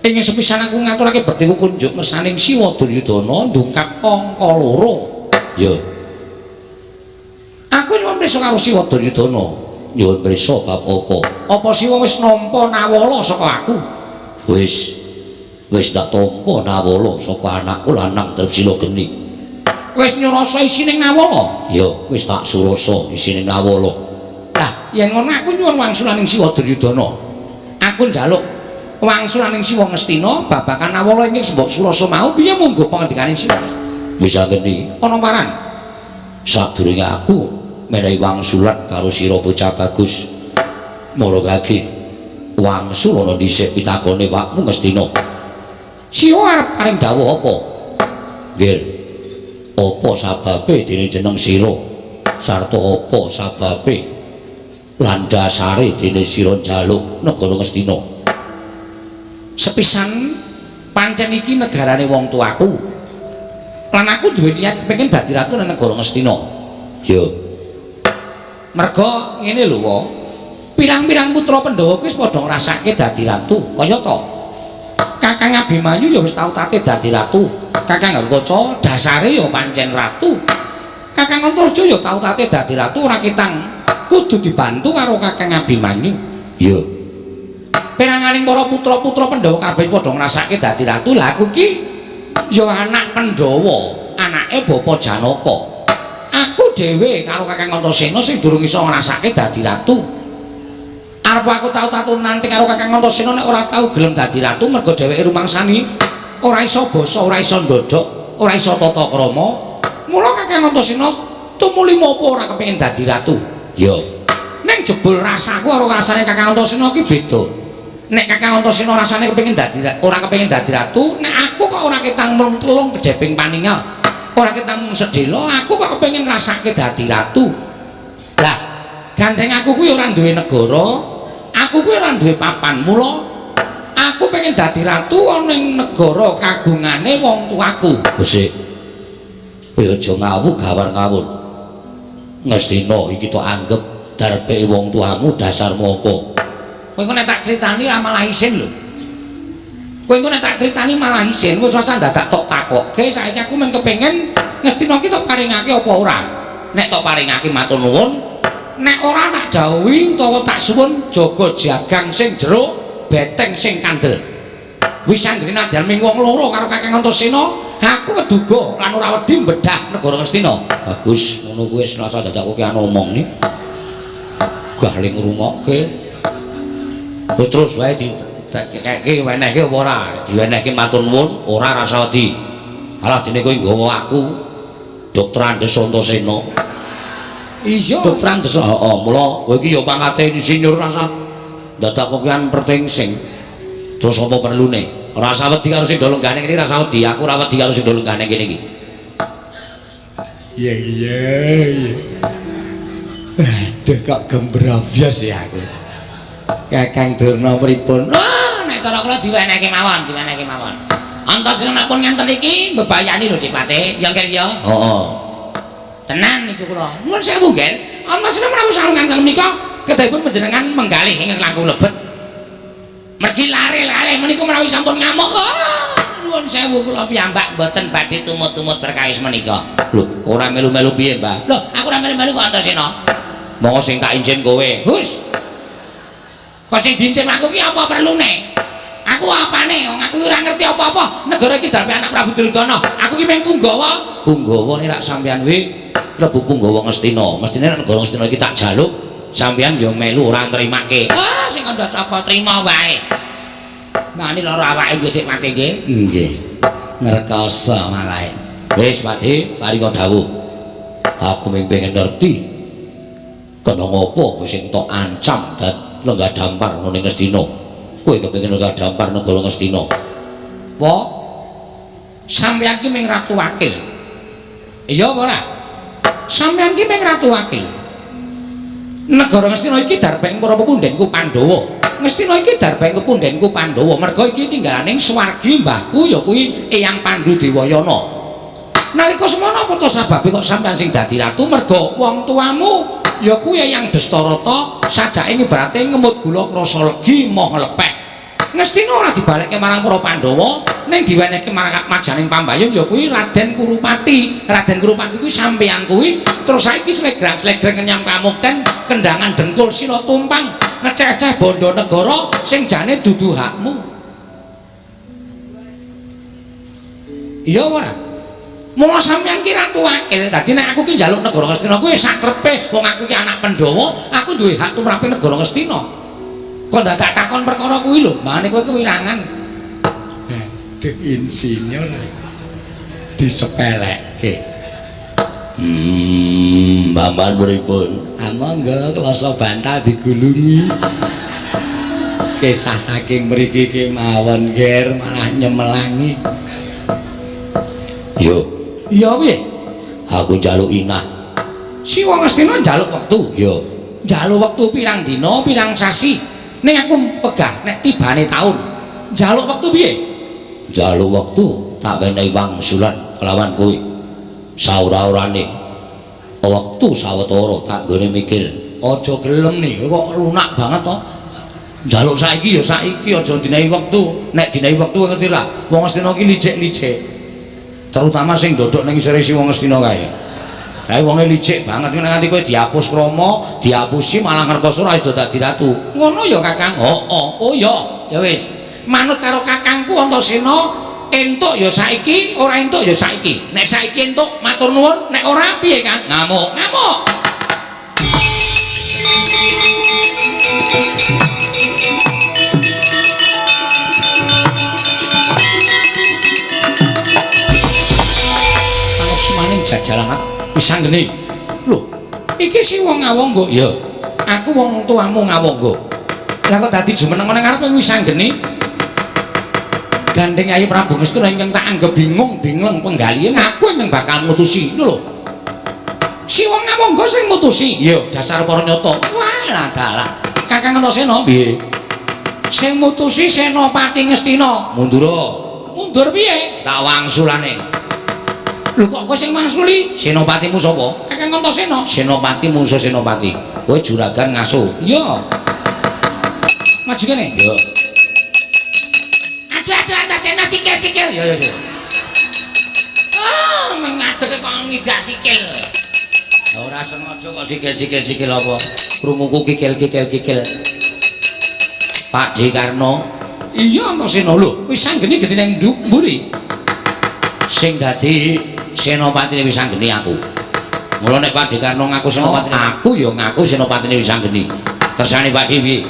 Ing sepisan aku ngaturake bektiku kunjuk mersaning Siwa Duryudana ndungkap angka 2. Ya. Aku nyuwun prisa karo Siwa Duryudana. Nyuwun prisa bab apa? Apa Siwa wis nampa nawala saka aku? Wis. Wis tak tampa nawala saka anakku lanang Tripsila Geni. Wis nyurasa isine nawala? Ya, wis tak surasa isine nawala. Lah, yen ngono aku nyuwun wangsulaning Siwa Duryudana. Aku njaluk wangsulaning Siwa Ngastina babagan nawala ing mbok surasa mau piye monggo pangandikaning Siwa. Wisanggeni ana paran. Sadurunge aku menehi wangsulan karo sira bocah bagus. Marangake wangsul ana dhisik pitakone wakmu Ngastina. Siwa arep paring dawuh apa? Nggih. Apa sababe dene jeneng sira? Sarta apa sababe lan dasare dene sira njaluk negara Ngastina? Sepisan pancen iki negarane wong tuaku. Lan aku duwe niat kepengin dadi ratu nang negara Ngastina. Ya. Merga ngene lho, wa. Pirang-pirang putra Pandhawa kuwi wis padha ngrasake dadi ratu, kaya to. Kakang Abimanyu ya wis tau tate dadi ratu. Kakang Garukaca dasare ya pancen ratu. Kakang Antarja ya tau tate dadi ratu, ora ketang kudu dibantu karo Kakang Abimanyu. Ya. Peranganing para putra-putra Pandhawa kabeh padha ngrasake dadi ratu. Lah aku ki ya anak Pandhawa, anake Bapa Janaka. Aku dhewe karo Kakang Antasena sing durung iso ngrasake dadi ratu. Arep aku tau tatu nanti karo Kakang Antasena nek ora tau gelem dadi ratu mergo dheweke rumangsani ora iso basa, ora iso ndodhok, ora iso tata krama. Mula Kakang Antasena tumuli mopo ora kepengin dadi ratu. Ya. Ning jebul rasaku karo rasane Kakang Antasena ki beda. Nek Kakang Antasena rasane kepengin dadi ora kepengin dadi ratu, nek aku kok ora ketang telung kedheping paningal. Ora ketemu sedhela, aku kok kepengin ngrasake dadi ratu. Lah, gandeng aku kuwi ora duwe negara, aku kuwi ora duwe papan. Mula aku pengen dadi ratu ana ing negara kagungane wong tuaku. Wis. Kowe aja ngawur gawar ngawur. Ngastina iki tok anggep darpe wong tuamu dasarmu apa? Kowe engko nek tak critani ora malah isin lho. Kowe engko nek tak critani malah isin, wis rasa dadak tok takokke. Saiki aku mung kepengin Ngastina iki tok paringake apa ora? Nek tok paringake matur nuwun, nek ora tak dawuhi utawa tak suwun jaga jagang sing jero, beteng sing kandel. Wis anggere nadyan ming wong loro karo Kakang Antasena, aku keduga lan ora wedi mbedah negara Ngastina. Bagus, ngono kuwi wis rasa dadak kowe ana omong ni. Gah le ngrungokke. Wis terus wae dikekake wenehke apa ora? Diwenehke matur nuwun, ora rasa wedi. Alah dene kowe nggawa aku Dokter Andes Antasena. Iya, Dokter Andes. Heeh, mula kowe iki ya pangkate insinyur rasa dadak kokean pertingsing. Terus apa perlune? Rasa wedi karo sing do lenggane kene rasa wedi, aku ora wedi karo sing do lenggane kene iki. Iya iya iya. Aduh kok gembrabyas ya aku. Kakang Durna pripun? Wah, nek cara kula diwenehke mawon, diwenehke mawon. Antasena pun ngenten iki mbebayani lho Dipate, ya Nger ya. Heeh. Tenan niku kula. Nuwun sewu, Nger. Antasena menawi sarungan kang menika kedahipun panjenengan menggalih ingkang langkung lebet. Mergi lare-lare menika menawi sampun ngamuk. Oh, nuwun sewu kula piyambak mboten badhe tumut-tumut perkawis menika. Lho, kok ora melu-melu piye, Mbah? Lho, aku ora melu-melu kok Antasena. Monggo sing tak injim kowe. Hus. Kok sing diincim aku ki apa perlune? Aku apane? Wong aku ora ngerti apa-apa. Negara iki darpe anak Prabu Duryudana. Aku ki mung punggawa. Punggawa nek rak sampeyan kuwi klebu punggawa Ngastina. Mestine nek negara Ngastina iki tak jaluk, sampeyan ya melu ora nrimake. Ah, sing kandha sapa trima wae. Mani lara awake nggih Dik Mate nggih. Nggih. Ngrekoso malah. Wis Pakde, paringa dawuh. Aku mung pengen ngerti. Kena ngopo sing tok ancam dat lenggah dampar ngene Ngastina. Kowe kepengin lenggah dampar negara Ngastina. Apa? Sampeyan ki mung ratu wakil. Iya apa ora? Sampeyan ki mung ratu wakil. Negara Ngastina iki darbeng para pepundhenku Pandhawa. Ngastina iki darbeng pepundhenku Pandhawa. Merga iki tinggalaning swargi mbahku ya kuwi Eyang Pandu Dewayana. Nalika semono apa to sababe kok sampeyan sing dadi ratu? Merga wong tuamu ya kuwi Eyang Destarata sajake ngibarate ngemut gula krasa legi moh lepeh. Ngastina ora dibalekke marang para Pandhawa, ning diwenehke marang majaning pambayun ya kuwi Raden Kurupati. Raden Kurupati kuwi sampeyan kuwi terus saiki slegrang-slegreng ngenyam kamukten kendangan dengkul sila tumpang ngeceh-ceh bondo negara sing jane dudu hakmu. Iya ora? Mula sampeyan ki ratu wakil. Dadi nek aku ki njaluk negara Ngastina kuwi sak trepe wong aku ki anak Pandhawa, aku duwe hak tumrape negara Ngastina. Kok dadak takon perkara kuwi lho, mane kowe kewirangan. Aduh insinyur disepelekke. Mbah pripun? Ah monggo kloso bantal digulungi. Kisah saking mriki kemawon Ger malah nyemelangi. Yo. Iya piye? Aku njaluk inah. Si wong Ngastina njaluk wektu. Yo. Njaluk wektu pirang dina, pirang sasi. Ning aku pegah nek tibane taun. Njaluk wektu piye? Njaluk wektu tak wenehi wangsulan kelawan kowe. Saura-urane wektu sawetara tak nggone mikir. Aja gelem nih, kok lunak banget to. Njaluk saiki ya saiki, aja dinehi wektu. Nek dinehi wektu ngerti lah, wong Ngastina ki licik-licik. Terutama sing dodok ning isore si wong Ngastina kae. Kae wonge licik banget nek nganti kowe dihapus krama, dihapusi malah ngrekoso ora iso dadi ratu. Ngono ya Kakang? Heeh. Oh ya, ya wis. Manut karo kakangku Antasena, entuk ya saiki, ora entuk ya saiki. Nek saiki entuk matur nuwun, nek ora piye Kang? Ngamuk. Ngamuk. Panusmaning jajalan wis anggene. Lho, iki si wong Ngawangga. Ya, aku wong tuamu Ngawangga. Lah kok dadi jumeneng nang ngarepe wis anggene? Gandeng Yayi Prabu Ngastina ingkang tak anggep bingung bingleng penggalihe aku ingkang bakal mutusi lho. Siwa Ngawangga sing mutusi. Iya, dasar para nyata. Walah dalah. Kakang Antasena piye? Sing mutusi Senopati Ngastina. Mundura. Mundur piye? Tak wangsulane. Lho kok kowe sing mangsuli? Senopatimu sapa? Kakang Antasena. Senopati mungsuh Senopati. Kowe juragan ngaso. Iya. Maju kene. Iya. Aduh Antasena sikil-sikil. Ya ya ya. Ah, mengadeg kok ngidak sikil. Ora sengaja kok sikil-sikil sikil apa? Krunguku kikil-kikil kikil. Pak D Karno. Iya Antasena lho, wis anggene gedhe nang mburi. Sing dadi senopatine wis anggene aku. Mula nek Pak D Karno ngaku senopatine, aku ya ngaku senopatine wis anggene. Kersane Pak D piye?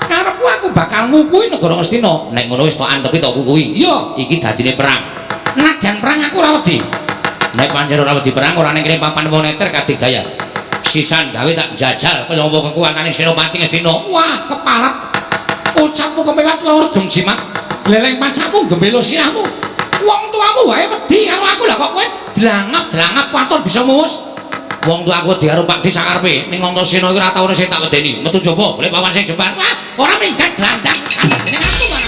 Karepku aku bakal ngukui negara Ngastina. Nek ngono wis tok antepi tok kukui. Iya, iki dadine perang. Nadyan perang aku ora wedi. Nek pancen ora wedi perang ora ning kene papan wong neter kadigdayan. Sisan gawe tak jajal kaya apa kekuatane Senopati Ngastina. Wah, keparat. Ucapmu kemewat loro gem jimat. Gleleng pancakmu gembelo sirahmu. Wong tuamu wae wedi karo aku lah kok kowe dlangap-dlangap waton bisa muwus. Wong tua aku wedi karo Pak D sakarepe. Ning Antasena iki ora tau sing tak wedeni. Metu jaba, golek papan sing jembar. Wah, ora minggat glandang. Ning aku malah.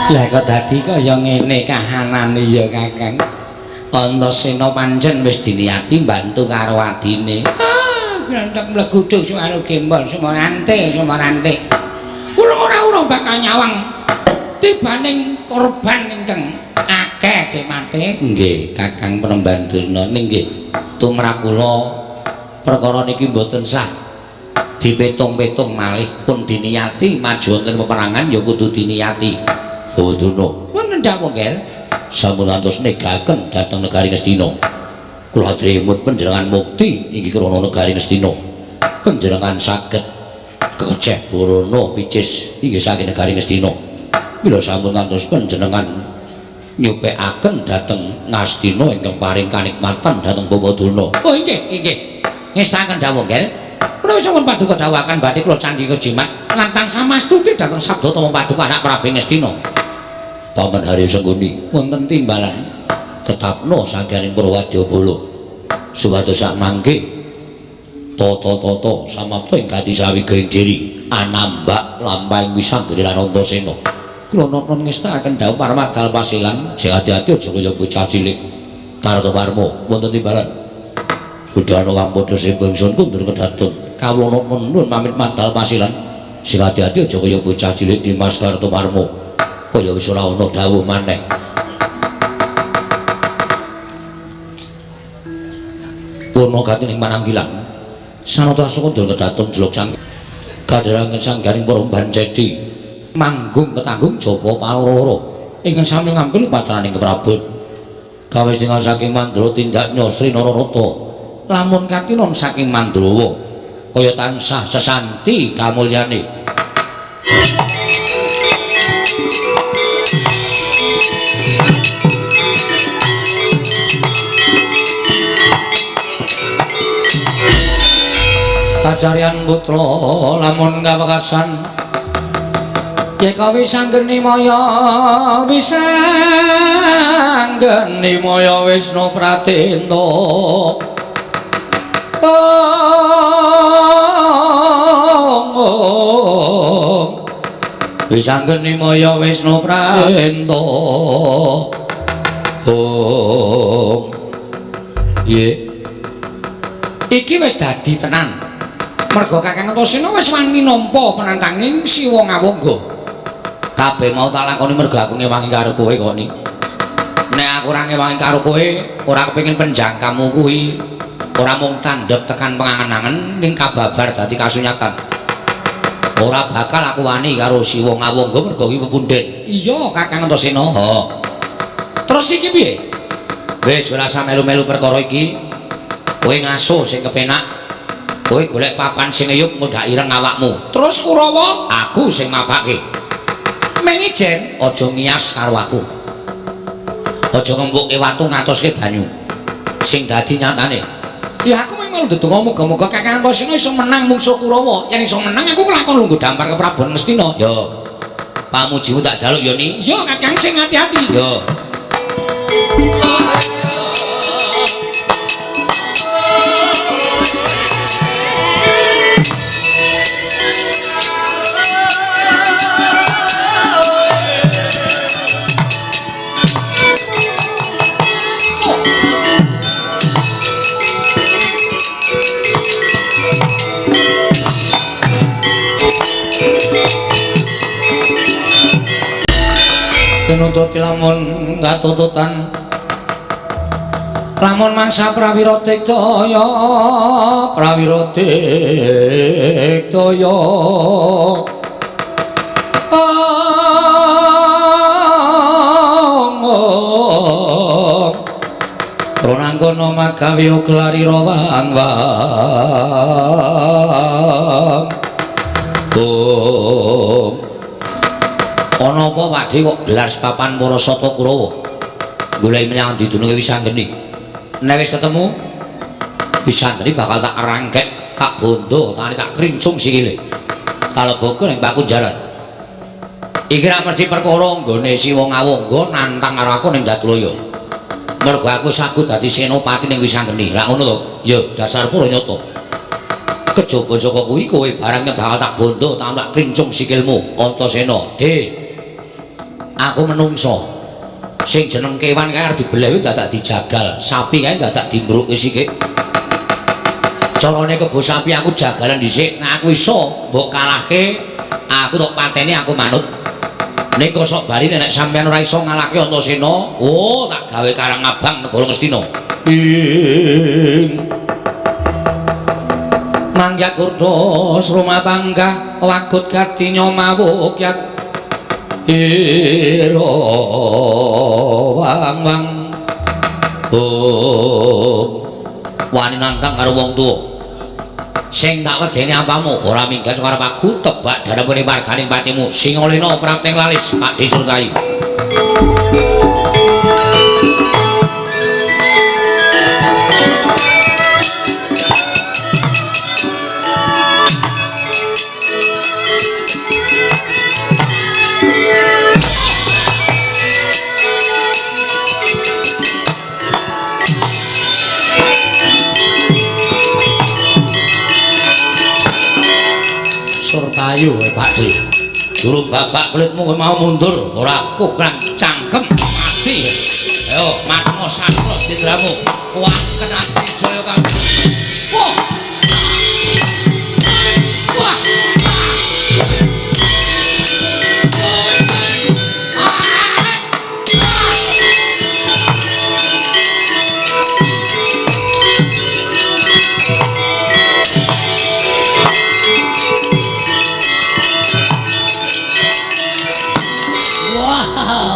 Lah kok dadi kaya ngene kahanane ya Kakang. Antasena pancen wis diniati mbantu karo adine. Ah, grantek mleguduk suara gembol sumarante sumarante. Urung ora urung bakal nyawang tibaning korban ingkang akeh demate. Nggih, Kakang Penemban Durna ning nggih. Tumrap kula perkara niki mboten sah dipetung-petung malih pun diniati maju wonten peperangan ya kudu diniati. Bawadana wonten dawuh nggih sampun ngantos negaken dhateng negari Ngastina. Kula adremut panjenengan mukti inggih krana negari Ngastina. Panjenengan saged keceh borana picis inggih saking negari Ngastina. Mila sampun ngantos panjenengan nyupekaken dhateng Ngastina ingkang paring kanikmatan dhateng Bawadana. Oh inggih inggih ngestaken dawuh nggih. Kula sampun paduka dawuhaken badhe kula candhi kejimat lan tansah mastuti dhateng sabda tama paduka anak Prabu Ngastina. Paman Haryo Sengkuni wonten timbalan tetapno sangganing Purwadyabala supados sak mangke tata-tata samapta ing gati sawiga ing diri anambak lampahing wisanggeni lan Antasena. Kula nonton ngestakaken dawuh parmadal pasilan sing ati-ati aja kaya bocah cilik. Kartomarma wonten timbalan budana kang padha sembah ingsun kundur kedaton. Kawula nuwun pamit madal pasilan sing ati-ati aja kaya bocah cilik Dimas Kartomarma. Kaya wis ora ana dawuh maneh. Purna gati ning pananggilan. Sanata sukundha kedaton jeluk cangkem. Kadharangen sanggaring para bancedi. Manggung ketanggung Jaka paloro-loro ingkang sami ngampil upacaraning keprabon. Kawis tingal saking Mandra tindaknya Sri Nararata. Lamun katinon saking Mandrawa kaya tansah sesanti kamulyane. Kacarian putra lamun kawekasan yeka wisanggeni maya wisanggeni maya Wisnu Pratenta. Wisanggeni maya Wisnu Pratenta. Om. Ye. Iki wis dadi tenan. Merga Kakang Antasena wis wani nampa penantanging Siwa Ngawangga. Kabeh mau tak lakoni merga aku ngewangi karo kowe kok ni. Nek aku ora ngewangi karo kowe, ora kepengin penjangkamu kuwi ora mung tandhep tekan pengangen-angen ning kababar dadi kasunyatan. Ora bakal aku wani karo si wong Awangga mergo iki pepundhen. Iya, Kakang Antasena. Oh. Terus iki piye? Wis ora usah melu-melu perkara iki. Kowe ngaso sing kepenak. Kowe golek papan sing eyup ngundhak ireng awakmu. Terus Kurawa aku sing mapake. Meng ijen aja ngias karo aku. Aja ngempukke watu ngatoske banyu. Sing dadi nyatane. Ya aku memang ndedonga muga-muga Kakang Antasena iso menang mungsuh Kurawa. Yen iso menang aku kelakon lungguh dampar ke Prabu Ngastina. Ya. Pamujimu tak jaluk ya ni. Ya Kakang sing ati-ati. Ya. Tinututi lamun katututan lamun mangsa prawira diktaya prawira diktaya Ronangkono magawe gelari rawang wang. Oh. Ana apa Pakde kok gelar sepapan para sata Kurawa? Goleki menyang ndi dununge Wisanggeni. Nek wis ketemu Wisanggeni bakal tak rangkek, tak bondo, tangane tak krincung sikile. Taleboke ning pakunjaran. Iki ra mesti perkara nggone si wong Awangga nantang karo aku ning Datulaya. Mergo aku sagu dadi senopati ning Wisanggeni. Lah ngono to? Ya, dasar pura nyata. Kejaba saka kuwi kowe barang bakal tak bondo, tak krincung sikilmu, Antasena. De. Aku menungso sing jeneng kewan kae arep dibeleh kuwi dadak dijagal, sapi kae dadak dimbrukke sithik. Carane kebo sapi aku jagalan dhisik, nek aku iso mbok kalahke, aku tok pateni aku manut. Ning kosok bali nek sampeyan ora iso ngalahke Antasena, oh tak gawe karang abang negara Ngastina. Ing Manggyat kurda sruma panggah wagut kadinya mawuk yak ira wang wang. Oh, wani nantang karo wong tuwa. Sing tak wedeni apamu ora minggat arep aku tebak dalemune warganing patimu. Sing olehna prapting lalis Pak Disurtayu. Surtayu Pak De. Durung bapak kulitmu kowe mau mundur, ora kurang cangkem mati. Ayo matno sastra jendramu. Wah kena jaya kang. Wah. Wah.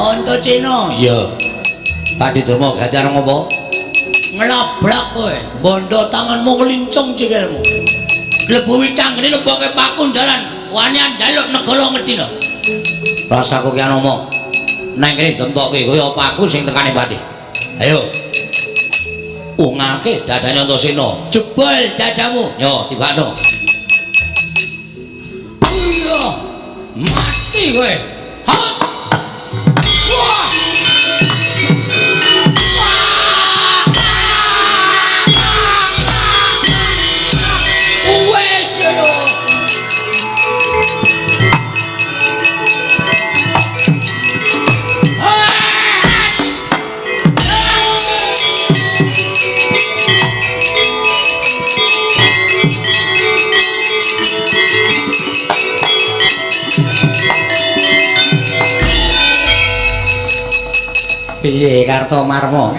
Antasena. Iya. Pakde Durma gati arep ngopo? Nglabrak kowe, bondo tanganmu ngelincung sikilmu. Klebu Wicanggeni leboke pakunjalan, wani njaluk negara Ngastina. Rasaku ki omong. Nang kene ditemtokke kowe apa aku sing tekane pati. Ayo. Ungake dadane Antasena. Jebol dadamu. Yo, tibakno. Iya. Mati kowe. Piye Kartomarma?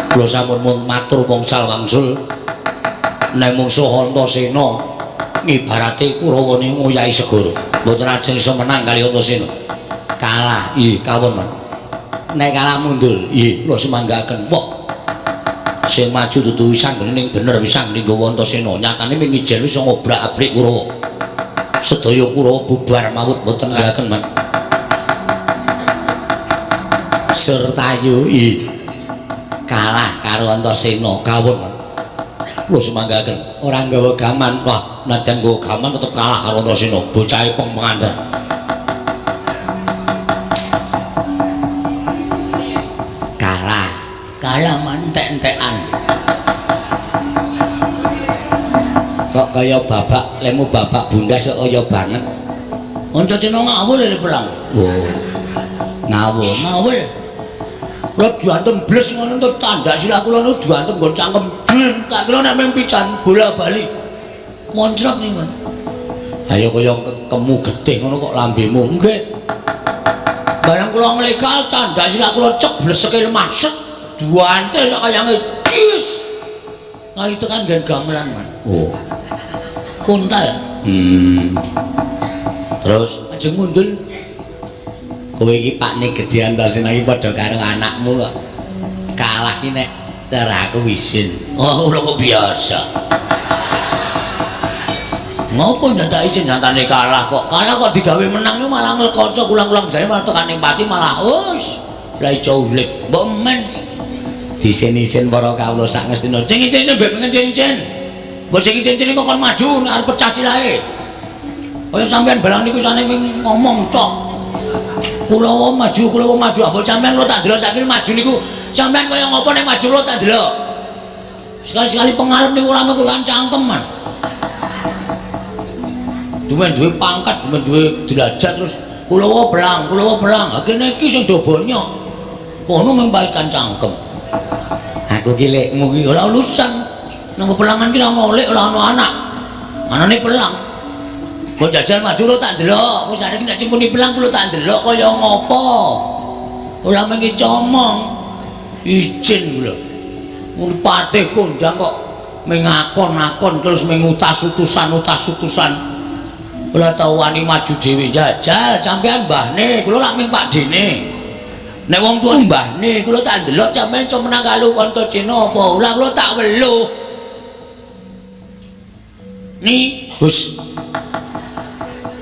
Kula sampun matur wngsal wangsul. Nek mungsuh Antasena Ngibarate Kurawane ngoyahi segara. Mboten ajeng iso menang kali Antasena. Kalah. Nggih, kawon, Man. Nek kalah mundur. Nggih, kula semanggaken. Wah. Sing maju dudu Wisanggeni ning bener Wisanggeni nggawa Antasena. Nyatane ming ijen iso ngobrak-abrik Kurawa. Sedaya Kurawa bubar mawut mboten nggaken, Man. Surtayu nggih. Kalah karo Antasena, kawon, Man. Kula semanggaken. Ora nggawa gaman. Wah, nadyan nggawa gaman tetep kalah karo Antasena. Bocahe peng penganten. Kalah. Kalah mantek-entekan. Kok kaya babak lemu babak bunda sok kaya banget. Antasena ngawul lho pelang. Oh. Ngawul, ngawul. Kula diantem bles ngono terus tandak sirah kula niku diantem nggon cangkem. Tak kira nek mung pisan bola-bali. Moncrot niku. Ayo kaya kemu getih ngono kok lambemu. Nggih. Bareng kula nglekal tandak sirah kula cek bleseke lemah set. Duantel sak kayange. Jis. Ngali tekan nggen gamelan, Man. Oh. Kuntal. Terus ajeng mundul. Kowe iki pakne gedhe Antasena iki padha karo anakmu kok. Kalah ki nek cara aku isin. Oh, kula kok biasa. Ngopo ndak isin nyatane kalah kok. Kalah kok digawe menang yo malah nglekoco kulang-kulang jane malah tekan ning pati malah us. Lah iso urip. Mbok men disin-isin para kawula sak ngestina. Sing icin-icin mbek pengen cincin. Mbok sing icin-icin kok kon maju nek arep pecah silahe. Kaya sampean barang niku sane ngomong tok. Kulawa maju, kulawa maju. Apa sampean kula tak delok saiki maju niku. Sampean kaya ngopo nek maju kula tak delok. Sekali-sekali pengarep niku ora mung kan cangkem, Man. Duwe duwe pangkat, duwe duwe derajat terus kulawa belang, kulawa belang. Ha kene iki sing do bonyok. Kono mung paitan cangkem. Aku ki lekmu ki ora urusan. Nang pelangan ki ora ngolik, ora ono anak. Anane pelang. Kok jajal maju lho tak delok. Wis saiki nek cempuni pelang kula tak delok kaya ngopo. Ora mung comong. Izin kula. Mun patih kondang kok mengakon-akon terus mengutas-utusan-utas-utusan. Kula tau wani maju dhewe jajal sampean mbahne, kula lak ming pakdene. Nek wong tuwa mbahne, kula tak delok sampean iso menang karo Antasena apa ora kula tak weluh. Ni, Gus.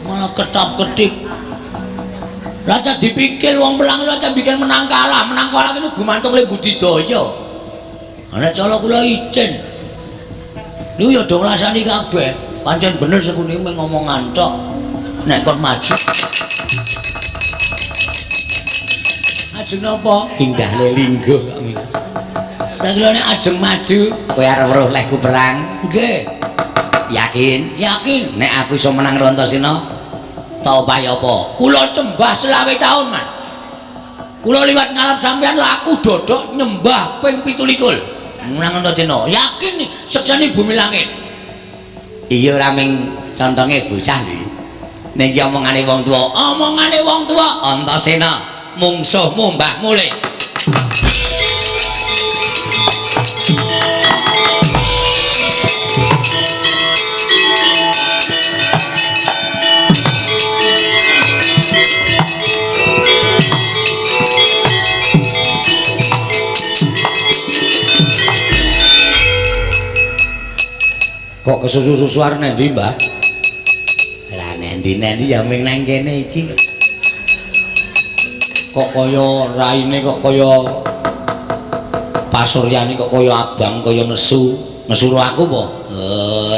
Malah ketap-ketip. Lah cah dipikir wong pelang lha cah bikin menang kalah niku gumantung le budidaya. Ana cara kula izin. Niku ya do ngrasani kabeh. Pancen bener sekuni mung ngomongan tok. Nek kon maju. Ajeng napa? Indah le lingguh kok ming. Tak kira nek ajeng maju kowe arep weruh lehku perang. Nggih. Yakin? Yakin. Nek aku iso menang karo Antasena, tau pae apa? Kula cembah 25 taun, Man. Kula liwat ngalap sampean laku dodok nyembah ping 27. Menang Antasena. Yakin sekseni bumi langit. Iya ora ming contonge bocah iki. Nek iki omongane wong tuwa, omongane wong tuwa Antasena mungsuhmu mbahmu le. Kok kesusu-susu arep nendi, Mbah? Ora nendi-nendi ya ming nang kene iki. Kok kaya raine kok kaya pasuryane kok kaya abang kaya nesu. Nesuro aku apa?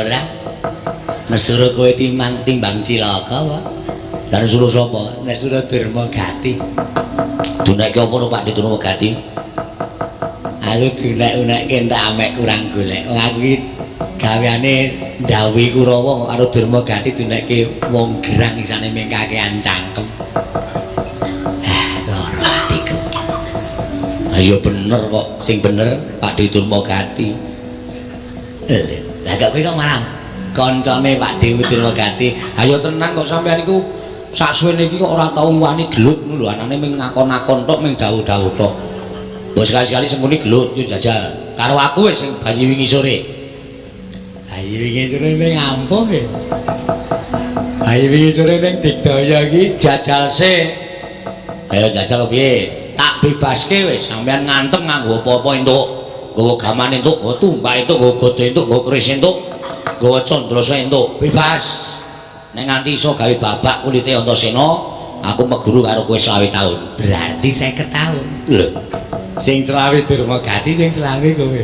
Ora. Nesuro kowe timbang timbang cilaka apa? Lah nesuro sapa? Nesuro Durmagati. Dunekke apa ro Pak Durmagati? Aku dunek-unekke entek amek kurang golek. Wong aku iki gaweane ndhawuhi Kurawa karo Durmagati dunekke wong gerang isane ming kakean cangkem. Lara atiku. Ayo bener kok, sing bener Pak Durmagati. Lah kok kowe kok malah kancane Pak Dewi Durmagati. Ayo tenan kok sampean iku saksuwene iki kok ora tau wani gelut ngono lho, anane ming ngakon-akon tok, ming dawuh-dawuh tok. Mbok sekali-sekali sembuni gelut yo jajal. Karo aku wis sing bayi wingi sore. Bayi wingi sore ning ampuh e. Bayi wingi sore ning Digdaya iki jajal sik. Ayo jajal piye? Tak bebaske wis, sampean ngantem nganggo apa-apa entuk. Nggawa gaman entuk, nggawa tumbak entuk, nggawa godha entuk, nggawa keris entuk, nggawa candrasa entuk, bebas. Nek nganti iso gawe babak kulite Antasena, aku meguru karo kowe 25 taun. Berarti 50 taun. Lho. Sing selawe Durmagati, sing selawe kowe.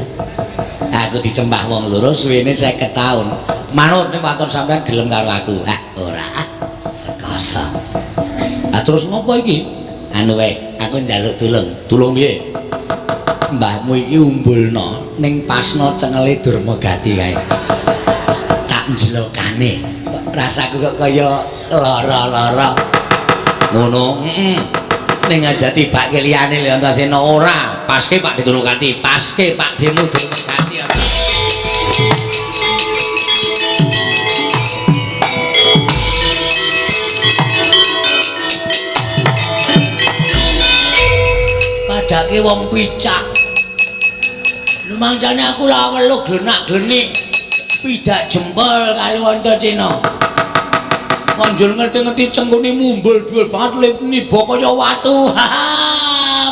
Aku disembah wong loro suwene 50 taun. Manut ning waton sampean gelem karo aku. Ah, ora ah. Kosong. Ah terus ngopo iki? Anu wae, aku njaluk tulung. Tulung piye? Mbahmu iki umbulno ning pasno cengele Durmagati kae. Tak njelokane. Kok rasaku kok kaya lara-lara. Ngono, heeh. Ning aja tibake liyane lho Antasena ora. Paske Pak Durmagati, paske Pak Demu Durmagati. Padake wong picak. Lumangsane aku la welu glenak-glenik pidak jempol kali Antasena. Konjol ngerti-ngerti cengkune mumbul dhuwur banget lip niba kaya watu.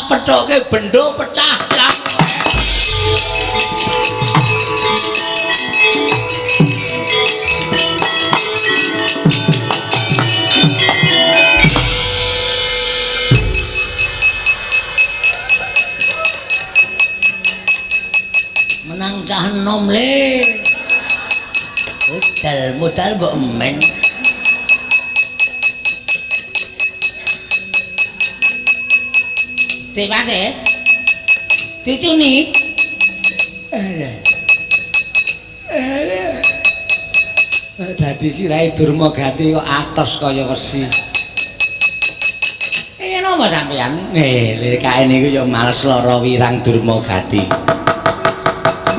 Pethoke bendo pecah. Menang cah enom le. Modal-modal mbok emen. Dipate. Dicuni. Dadi sirahe Durmagati kok atos kaya wesi. Iki napa sampeyan? Lirikae niku ya males lara wirang Durmagati.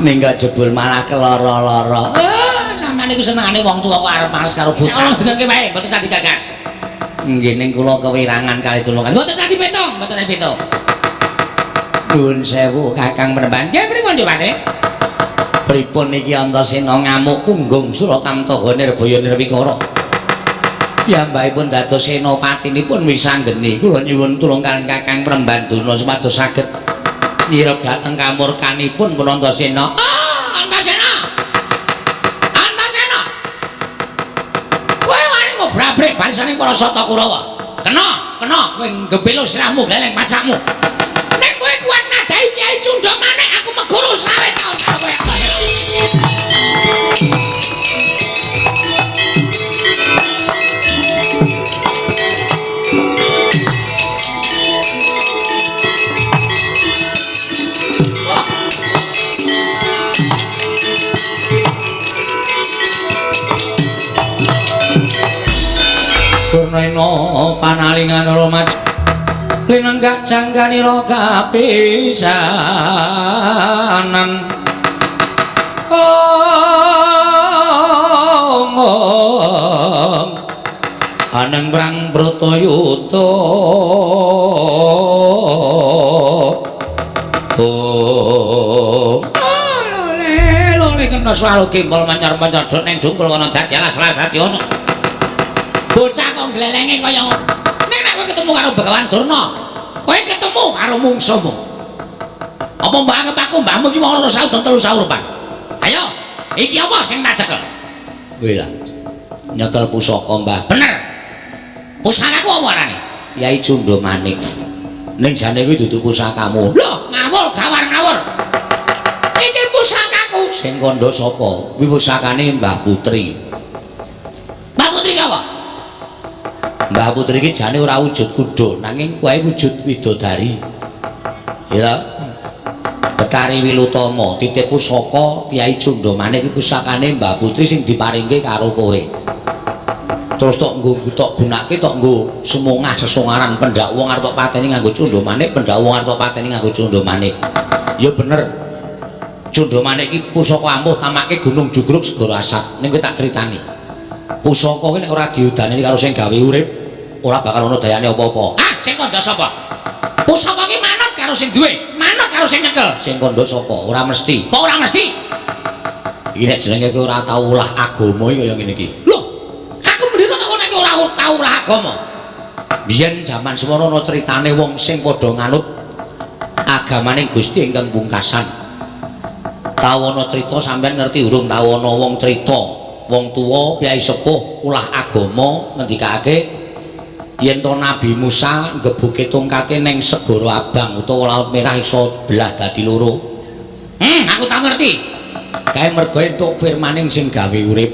Ning kok jebul malah kelara-lara. Sampeyan niku senengane wong tuwa kok arep males karo bocah. Jenenge wae, mboten sah digagas. Nggih ning kula kewirangan kali tulungan. Mboten sah dipetung, mboten sah dipetung. Nuwun sewu Kakang Penemban. Nggih pripun Dipate? Pripun iki Antasena ngamuk punggung Suratamtaha Nirbaya Nirwikara. Piyambakipun dados senapatinipun wisanggeni. Kula nyuwun tulung kaliyan Kakang Penemban Durna supados saged nyirep dhateng kamurkanipun pun Antasena. Ah, Antasena. Antasena. Kowe wani ngobrabrik barisaning para Sata Kurawa. Kena, kena kowe nggebelo sirahmu gleleng pacakmu. Nek kowe kuat nadai Kyai Cundha Manik aku meguru 25 taun karo kowe. Durnaena panalingan ora linenggak jangganira kapisanan. Ong aneng prang Bratayuda. Ong lole lole kena swalu gembol manyar-manyar dok ning dungkul ana dadi alas las dadi ana. Bocah kok glelenge kaya nek nek kowe ketemu karo Begawan Durna, kowe ketemu karo mungsuhmu. Apa mbok anggap aku mbahmu iki wong loro saudon telu saurupan? Ayo, iki apa sing tak cekel? Kuwi lah. Nyekel pusaka, Mbah. Bener. Pusakaku apa arane? Yai Cundha Manik. Ning jane kuwi dudu pusakamu. Lho, ngawur gawar ngawur. Iki pusakaku. Sing kandha sapa? Kuwi pusakane Mbah Putri. Mbah Putri sapa? Mbah Putri iki jane ora wujud kuda, nanging kuwi wujud widodari. Ya. Betari Wilutama titip pusaka Kyai Cundha Manik iki pusakane Mbah Putri sing diparingke karo kowe. Terus tok nggo tok gunake tok nggo semongah sesongaran pendak wong arep tok pateni nganggo Cundha Manik, pendak wong arep tok pateni nganggo Cundha Manik. Ya bener. Cundha Manik iki pusaka ampuh tamake Gunung Jugruk Segara Asap. Ning kowe tak critani. Pusaka ki nek ora diudaneni karo sing gawe urip, ora bakal ana dayane apa-apa. Ah, sing kandha sapa? Pusaka ki manut karo sing duwe, manut karo sing nyekel. Sing kandha sapa? Ora mesti. Kok ora mesti? Iki nek jenenge kowe ora tau ulah agama iki kaya ngene iki. Loh, aku pendeta kok nek ora tau ulah agama. Biyen jaman semono ana critane wong sing padha nganut agamane Gusti ingkang pungkasan. Tau ana crita sampean ngerti urung tau ana wong crita, wong tuwa piyai sepuh ulah agama ngendikake yen to Nabi Musa nggebuke tongkate ning segara abang utawa laut merah iso belah dadi loro. Aku tau ngerti. Kae mergo entuk firmaning sing gawe urip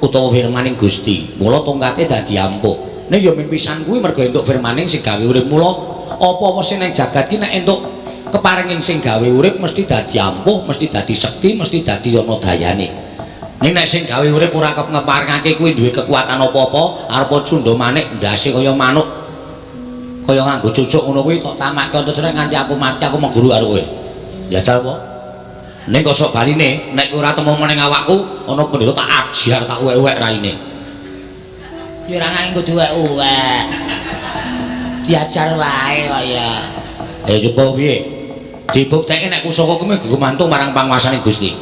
utawa firmaning Gusti. Mula tongkate dadi ampuh. Ning ya mung pisan kuwi mergo entuk firmaning sing gawe urip. Mula apa-apa sing ning jagat ki nek entuk keparinging sing gawe urip mesti dadi ampuh, mesti dadi sekti, mesti dadi ana dayane. Ning nek sing gawe urip ora keparengake kuwi duwe kekuatan apa-apa, arep cundha manik ndase kaya manuk. Kaya nganggo cucuk ngono kuwi tok tamakke Antasena nganti aku mati aku mengguru karo kowe. Jajal apa? Ning kosok baline nek ora temu meneng awakku ana pendeta tak ajar tak uwek-uwek raine. Ya ora nganggo duwek-uwek. Diajar wae kok ya. Ayo coba piye? Dibuktekke nek pusaka kuwi gumantung marang panguwasane Gusti.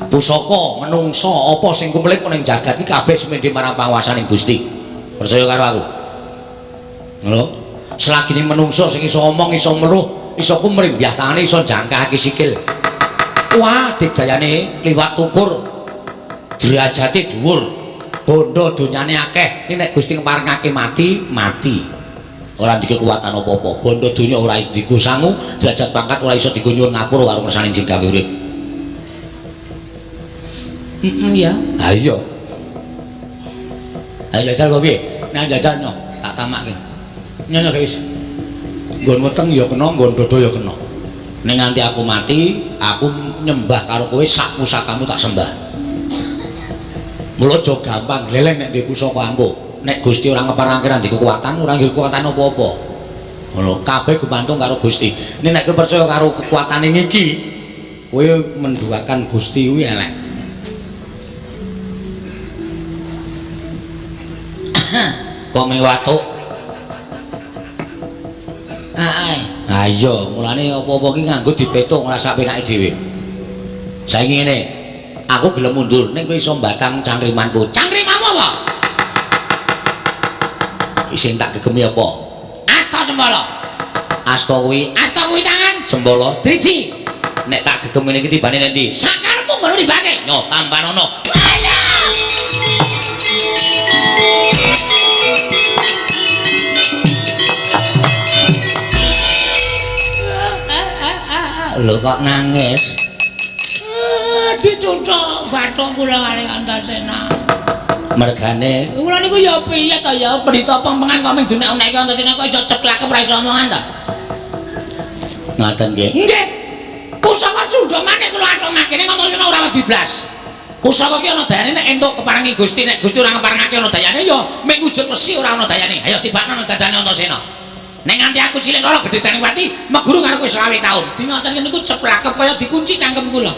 Pusaka menungsa apa sing kumlip ning jagat iki kabeh semende marang panguwasane Gusti. Percaya karo aku. Ngono. Selagine menungsa sing iso omong, iso meruh, iso kumrimbyah tangane, iso jangkahake sikil. Wah, digdayane liwat tukur. Derajate dhuwur. Bondo donyane akeh. Ini nek Gusti ngeparengake mati, mati. Ora ndek kekuatan apa-apa. Bondo donya ora digo sangu, derajat pangkat ora iso digo nyuwun ngapura karo ngersane sing gawe urip. Ya. Ha iya. Ayo jajal kok piye? Nek jajal nyo, tak tamakke. Nyono guys. Nggon weteng ya kena, nggon dodo ya kena. Nek nganti aku mati, aku nyembah karo kowe sak pusakamu tak sembah. Mula aja gampang gleleng nek duwe pusaka ampuh. Nek Gusti ora ngeparengake ra ndek kekuatan, ora ndek kekuatan apa-apa. Ngono, kabeh gumantung karo Gusti. Nek nek kowe percaya karo kekuatane ngiki, kowe menduakan Gusti kuwi elek. Kok mewatu? Heeh. Ha iya, mulane apa-apa ki nganggo dipetung ora sak penake dhewe. Saiki ngene, aku gelem mundur ning kowe iso mbatang cangkrimanku. Cangkrimanmu apa? Sing tak gegemi apa? Asta sembala. Asta kuwi, asta kuwi tangan, sembala driji. Nek tak gegemi niki tibane nek ndi? Sakarepmu ngono dibake. Nyo, tampanono. Lho kok nangis? Dicucuk bathuk kula kali Antasena. Mergane kula niku ya piye to ya pendeta pempengan kok ming dunek-unekke Antasena kok iso ceplake ora iso omongan to. Ngoten nggih. Nggih. Pusaka cundha manik kula atungake ning Antasena ora wedi blas. Pusaka ki ana dayane nek entuk keparengi Gusti, nek Gusti ora ngeparengake ana dayane ya ming wujud wesi ora ana dayane. Ayo tibakno nang dadane Antasena. Nek nganti aku cilik ora gedhe dadi wati, meguru karo kowe 25 taun. Di ngoten niku ceplakep kaya dikunci cangkem kula.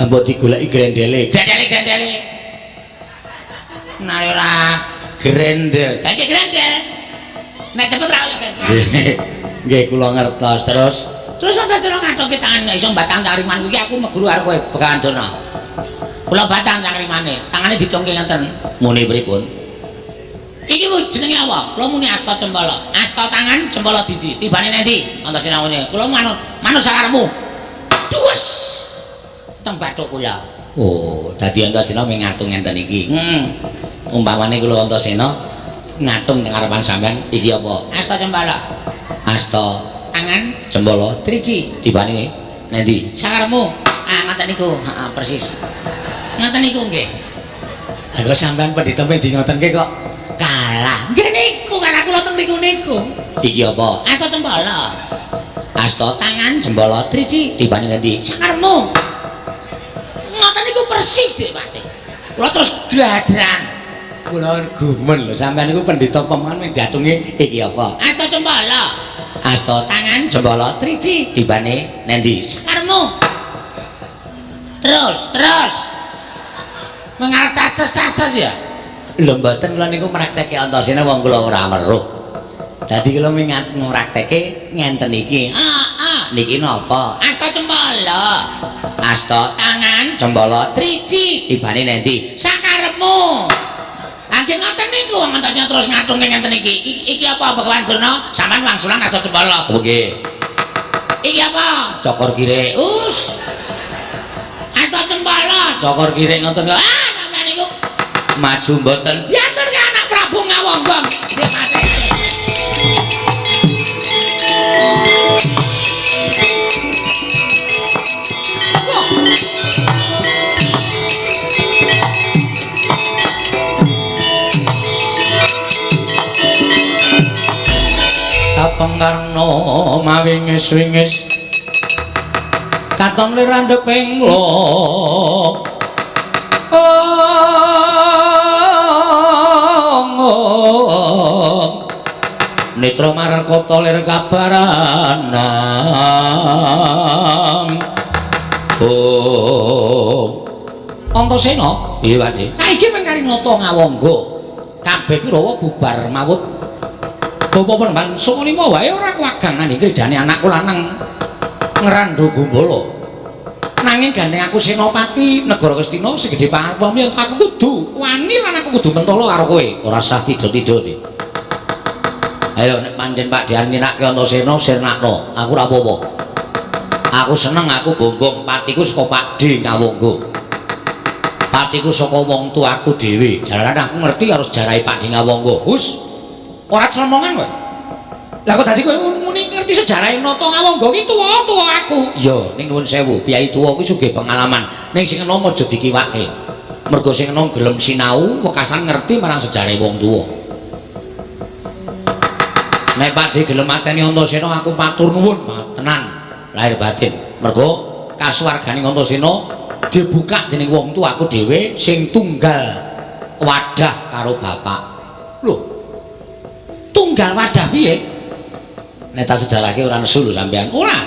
Mbok digoleki grendele. Grendele-grendele. Nah ora grendel. Kae grendel. Nek cepet ra ya grendel. Nggih kula ngertos. Terus terus Antasena ngathoke tangan nek iso mbatang cangkriman kuwi aku meguru karo kowe Begawan Durna. Kula batang cangkrimane, tangane dicongke ngeten. Muni pripun? Iki jenenge apa? Kula muni asta cempala. Asta tangan cempala diji. Tibane nang ndi? Antasena ngene. Kula manut, manut sakarepmu. Duwes. Teng bathuk kula. Oh, dadi Antasena mung ngatung ngenten iki. Heeh. Umpamane kula Antasena ngatung teng ngarepan sampean iki apa? Asta cempala. Asta tangan cempala driji. Tibane nang ndi? Sakarepmu. Ah, ngoten niku. Heeh, persis. Ngoten niku nggih. Ha kok sampean pendhita di ngoten ki kok kalah. Nggih niku kan kula teng mriku niku. Iki apa? Asta cempala. Asta tangan cempala driji. Tibane nang ndi? Sakarepmu. Ngoten niku persis Dik Pati. Kula terus gladran. Kula gumun lho sampean niku pendhita pemongan mung diatungi iki apa? Asta cempala. Asta tangan cempala driji. Tibane nang ndi? Sakarepmu. Terus, terus. Mengarep tas-tas ya. Lho mboten kula niku mraktekke Antasena wong kula ora weruh. Dadi kula ming ngraktekke ngenten iki. Heeh. Niki napa? Asta cempala. Asta tangan Cembala triji tibane nendi? Sakarepmu. Angge ngoten niku wong Antasena terus ngatunge ngenten iki. Iki apa Begawan Durna? Sampeyan wangsulan asta Cembala. Oh nggih. Iki apa? Cokor kirek. Us. Asta Cembala, cokor kirek ngoten kok. Ah, sampeyan niku maju mboten. Diaturke anak Prabu Ngawangga. Dia mati. Kapeng Karna mawingis-wingis katon lir andheping lo. Netra markata lir kabaranang. Oh. Antasena, iya Pakde. Saiki mengkari nata Ngawangga. Kabeh Kurawa bubar mawut. Bapa Penemban Sukalima wae ora kuwagang nganggo kridane anakku lanang Ngrandha Gumbala. Nanging gandeng aku senopati negara Ngastina segede pangapura yen aku kudu wani lan aku kudu mentolo karo kowe. Ora sah tido-tido. Ayo nek pancen Pak Dian nyenake Antasena sirnakno, aku ora apa-apa. Aku seneng aku bombong patiku saka Pakde Ngawangga. Patiku saka wong tuaku dhewe. Jalaran aku ngerti karo sejarahe Pakde Ngawangga. Hus. Ora cemongan kowe. Lah kok dadi kowe muni ngerti sejarahe Nata Ngawangga ki tuwa-tuwa aku. Iya, ning nuwun sewu, piyai tuwa kuwi sugih pengalaman. Ning sing enom aja dikiwake. Mergo sing enom gelem sinau, wekasan ngerti marang sejarahe wong tuwa. Nek Pakde gelem mateni Antasena aku matur nuwun tenan lahir batin. Mergo kasuwargane Antasena dibuka dening wong tuaku dhewe sing tunggal wadah karo bapak. Lho. Tunggal wadah piye? Nek tak sejarahke ora nesu lho sampean. Ora.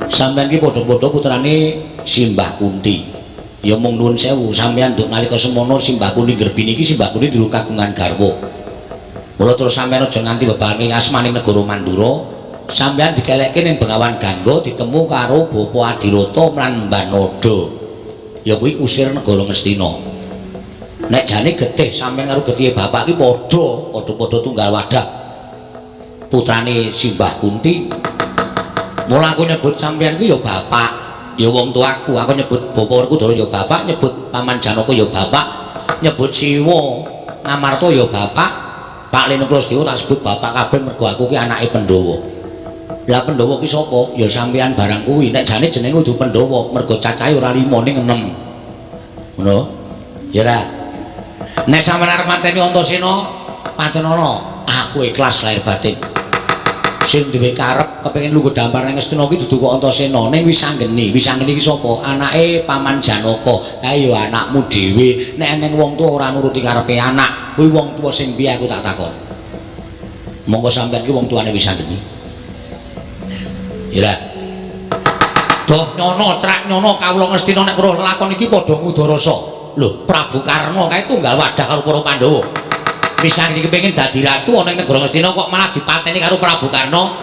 Sampean ki padha-padha putrane Simbah Kunti. Ya mung nuwun sewu, sampean nduk nalika semono Simbah Kunti nggerbini iki Simbah Kunti durung kagungan garwa. Mula terus sampean aja nganti bebane asmaning negara Mandura, sampean dikelekke ning Bengawan Gangga ditemu karo Bapa Adirata lan Mbanoda. Ya kuwi kusir negara Ngastina. Nek jane getih sampean karo getihe bapak ki padha, padha-padha tunggal wadah. Putrane Simbah Kunti. Mula aku nyebut sampean ku ya bapak, ya wong tuaku. Aku nyebut Bapak Werkudara ya bapak, nyebut Paman Janaka ya bapak, nyebut Siwa Ngamarta ya bapak. Pak Leno Kulasedewa tak sebut bapak kabeh mergo aku ki anake Pandhawa. Lah Pandhawa ki sapa? Ya sampean barang kuwi. Nek jane jenenge kudu Pandhawa, mergo cacahe ora 5 ning 6. Ngono? Ya ora. Nek sampean arep mateni Antasena, patenono, aku ikhlas lahir batin. Sing duwe karep kepengin lungguh dampar nang Ngastina ki dudu kok Antasena, ning Wisanggeni. Wisanggeni ki sapa? Anake Paman Janaka. Kae ya anakmu dhewe. Nek eneng wong tuwa ora nuruti karepe anak, kuwi wong tuwa sing piye aku tak takon. Monggo sampean ki wong tuane Wisanggeni. Ya. Doh nyono crak nyono kawula Ngastina nek weruh lakon iki padha ngudarasa. Lho, Prabu Karna kae tunggal wadah karo para Pandhawa. Wisanggeni kepengin dadi ratu ana ing negara Ngastina kok malah dipateni karo Prabu Karna.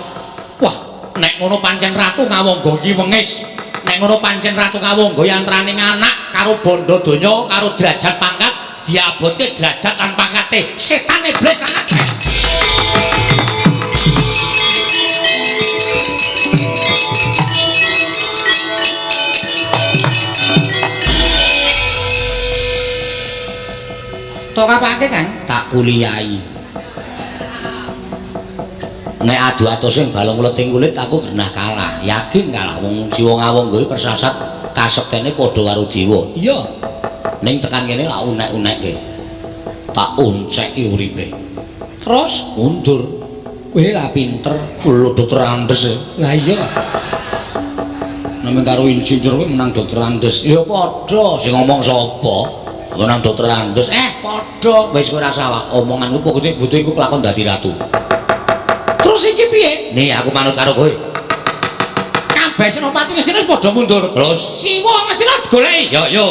Wah, nek ngono pancen Ratu Ngawangga iki wengis. Nek ngono pancen Ratu Ngawangga yantrane anak karo bondo donya karo derajat pangkat diabotke derajat lan pangkate setan iblis anak. Tok apake, Kang? Tak kuliahi. Nek adu atose balung leting kulit aku genah kalah, yakin kalah wong Siwa Ngawangga iki persasat kasektene padha karo dewa. Iya. Ning tekan kene tak unek-unekke. Tak onceki uripe. Terus mundur. Kowe lah pinter, lho Dokter Andes. Lah iya. Namung karo insinyur kowe menang Dokter Andes. Ya padha, sing ngomong sapa? Menang Dokter Andes. Padha wis kowe ora salah omonganku pokoke butuh iku kelakon dadi ratu. Terus iki piye? Nih aku manut karo kowe. Kabeh senopati Ngastina wis padha mundur. Terus Siwa Ngastina digoleki. Yo yo.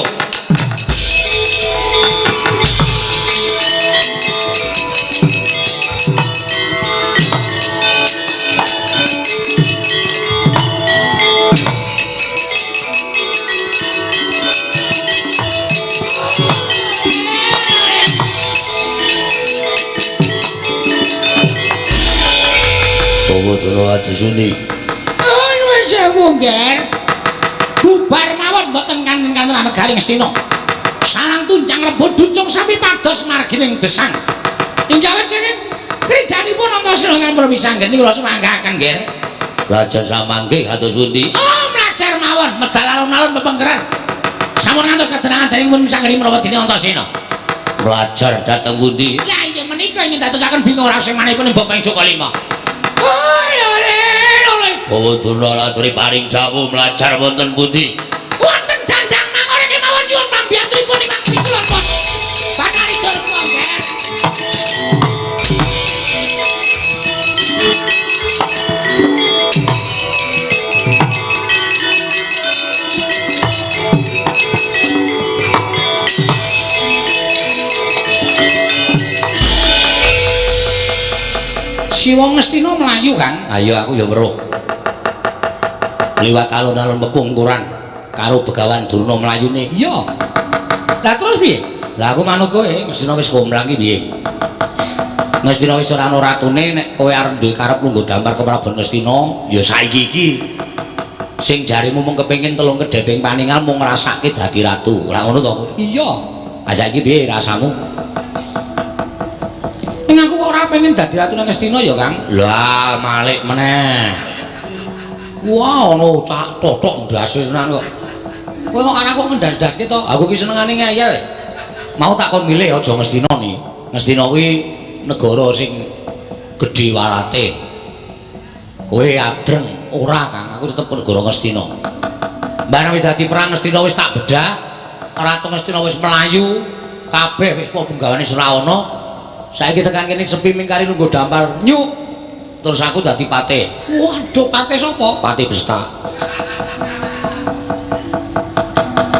kados pundi? Oh, nyuwun sewu, Nger. Bubar mawon mboten kanten-kanten negari Ngastina. Salang tunjang rebut ducung sami pados margining gesang. Inggih awit saking kridanipun Antasena ingkang permisanggeni kula sumanggaken, Nger. Belajar samangke kados pundi? Oh, mlajar mawon medal alun-alun pepengkeran. Sampun ngantos kadenangan dening pun misanggeni menawa dene Antasena. Belajar dhateng pundi? Lah iya menika ingin dadosaken bingung rasing manipun Mbok Peng Joko 5. Oh, lho lho. Bawa Durna laturi paring dawuh mlajar wonten pundi? Wonten dandang mangore kemawon nyuwun pambiyantunipun Imang Pikulon Pos. Bathari Durma, Nger. Siwa Ngastina mlayu, Kang. Ayo aku ya weruh. Liwat alun-alun pepungkuran karo Begawan Durna mlayune. Iya. Lah terus piye? Lah aku manut kowe, Ngastina wis komplang ki piye? Ngastina wis ora ana ratune, nek kowe arep duwe karep lungguh dampar ke Prabu Ngastina, ya saiki iki. Sing jarimu mung kepengin telung kedheping paningal mung ngrasake dadi ratu. Ora ngono to kowe? Iya. Lah saiki piye rasamu? Ning aku kok ora pengen dadi ratu nang Ngastina ya, Kang. Lah malik meneh. Wah, ono cak totok ndase tenan kok. Kowe kok anakku ngendas-ndaske to? Aku ki senengane ngeyel. Mau tak kon milih aja Ngastina ni. Ngastina kuwi negara sing gedhe walate. Kowe adreng ora, Kang. Aku tetep negara Ngastina. Barang wis dadi perang Ngastina wis tak bedah. Ratu Ngastina wis melayu, kabeh wis punggawane ora ana. Saiki tekan kene sepi mingkari lungguh dampar nyuk. Terus aku dadi patih. Waduh, patih sapa? Patih Besta.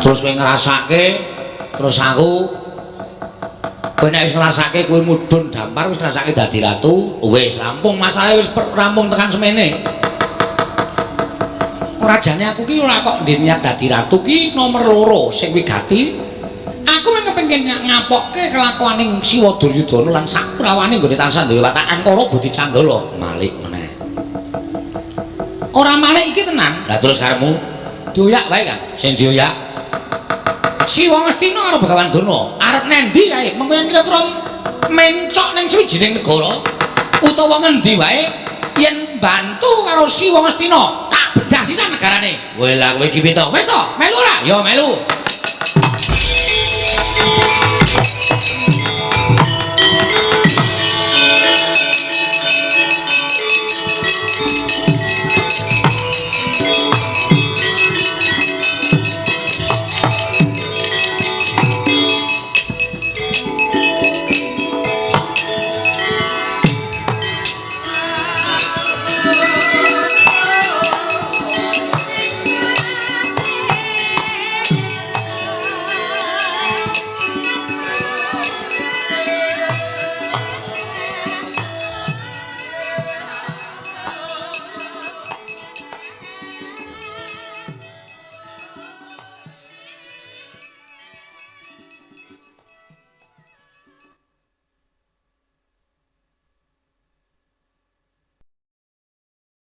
Terus kowe ngrasake, terus aku kowe nek wis ngrasake kowe mudhun dampar wis ngrasake dadi ratu, wis rampung masalahe wis rampung tekan semene. Ora jane aku ki ora kok ndek niat dadi ratu ki nomor 2 sing wigati. Aku mung kepengin ngapokke kelakuaning Siwa Duryudana lan sakrawane nggone tansah duwe watak angkara budi candala. Malik meneh. Ora malik iki tenan. Lah terus karepmu dioyak wae, Kang. Sing dioyak Siwa Ngastina karo Begawan Durna arep nendi kae? Mengko yen kira-kira mencok ning sawijining negara utawa ngendi wae yen bantu karo Siwa Ngastina tak bedah sisan negarane. Kowe lah kowe iki piye to? Wis to, melu ora? Ya melu.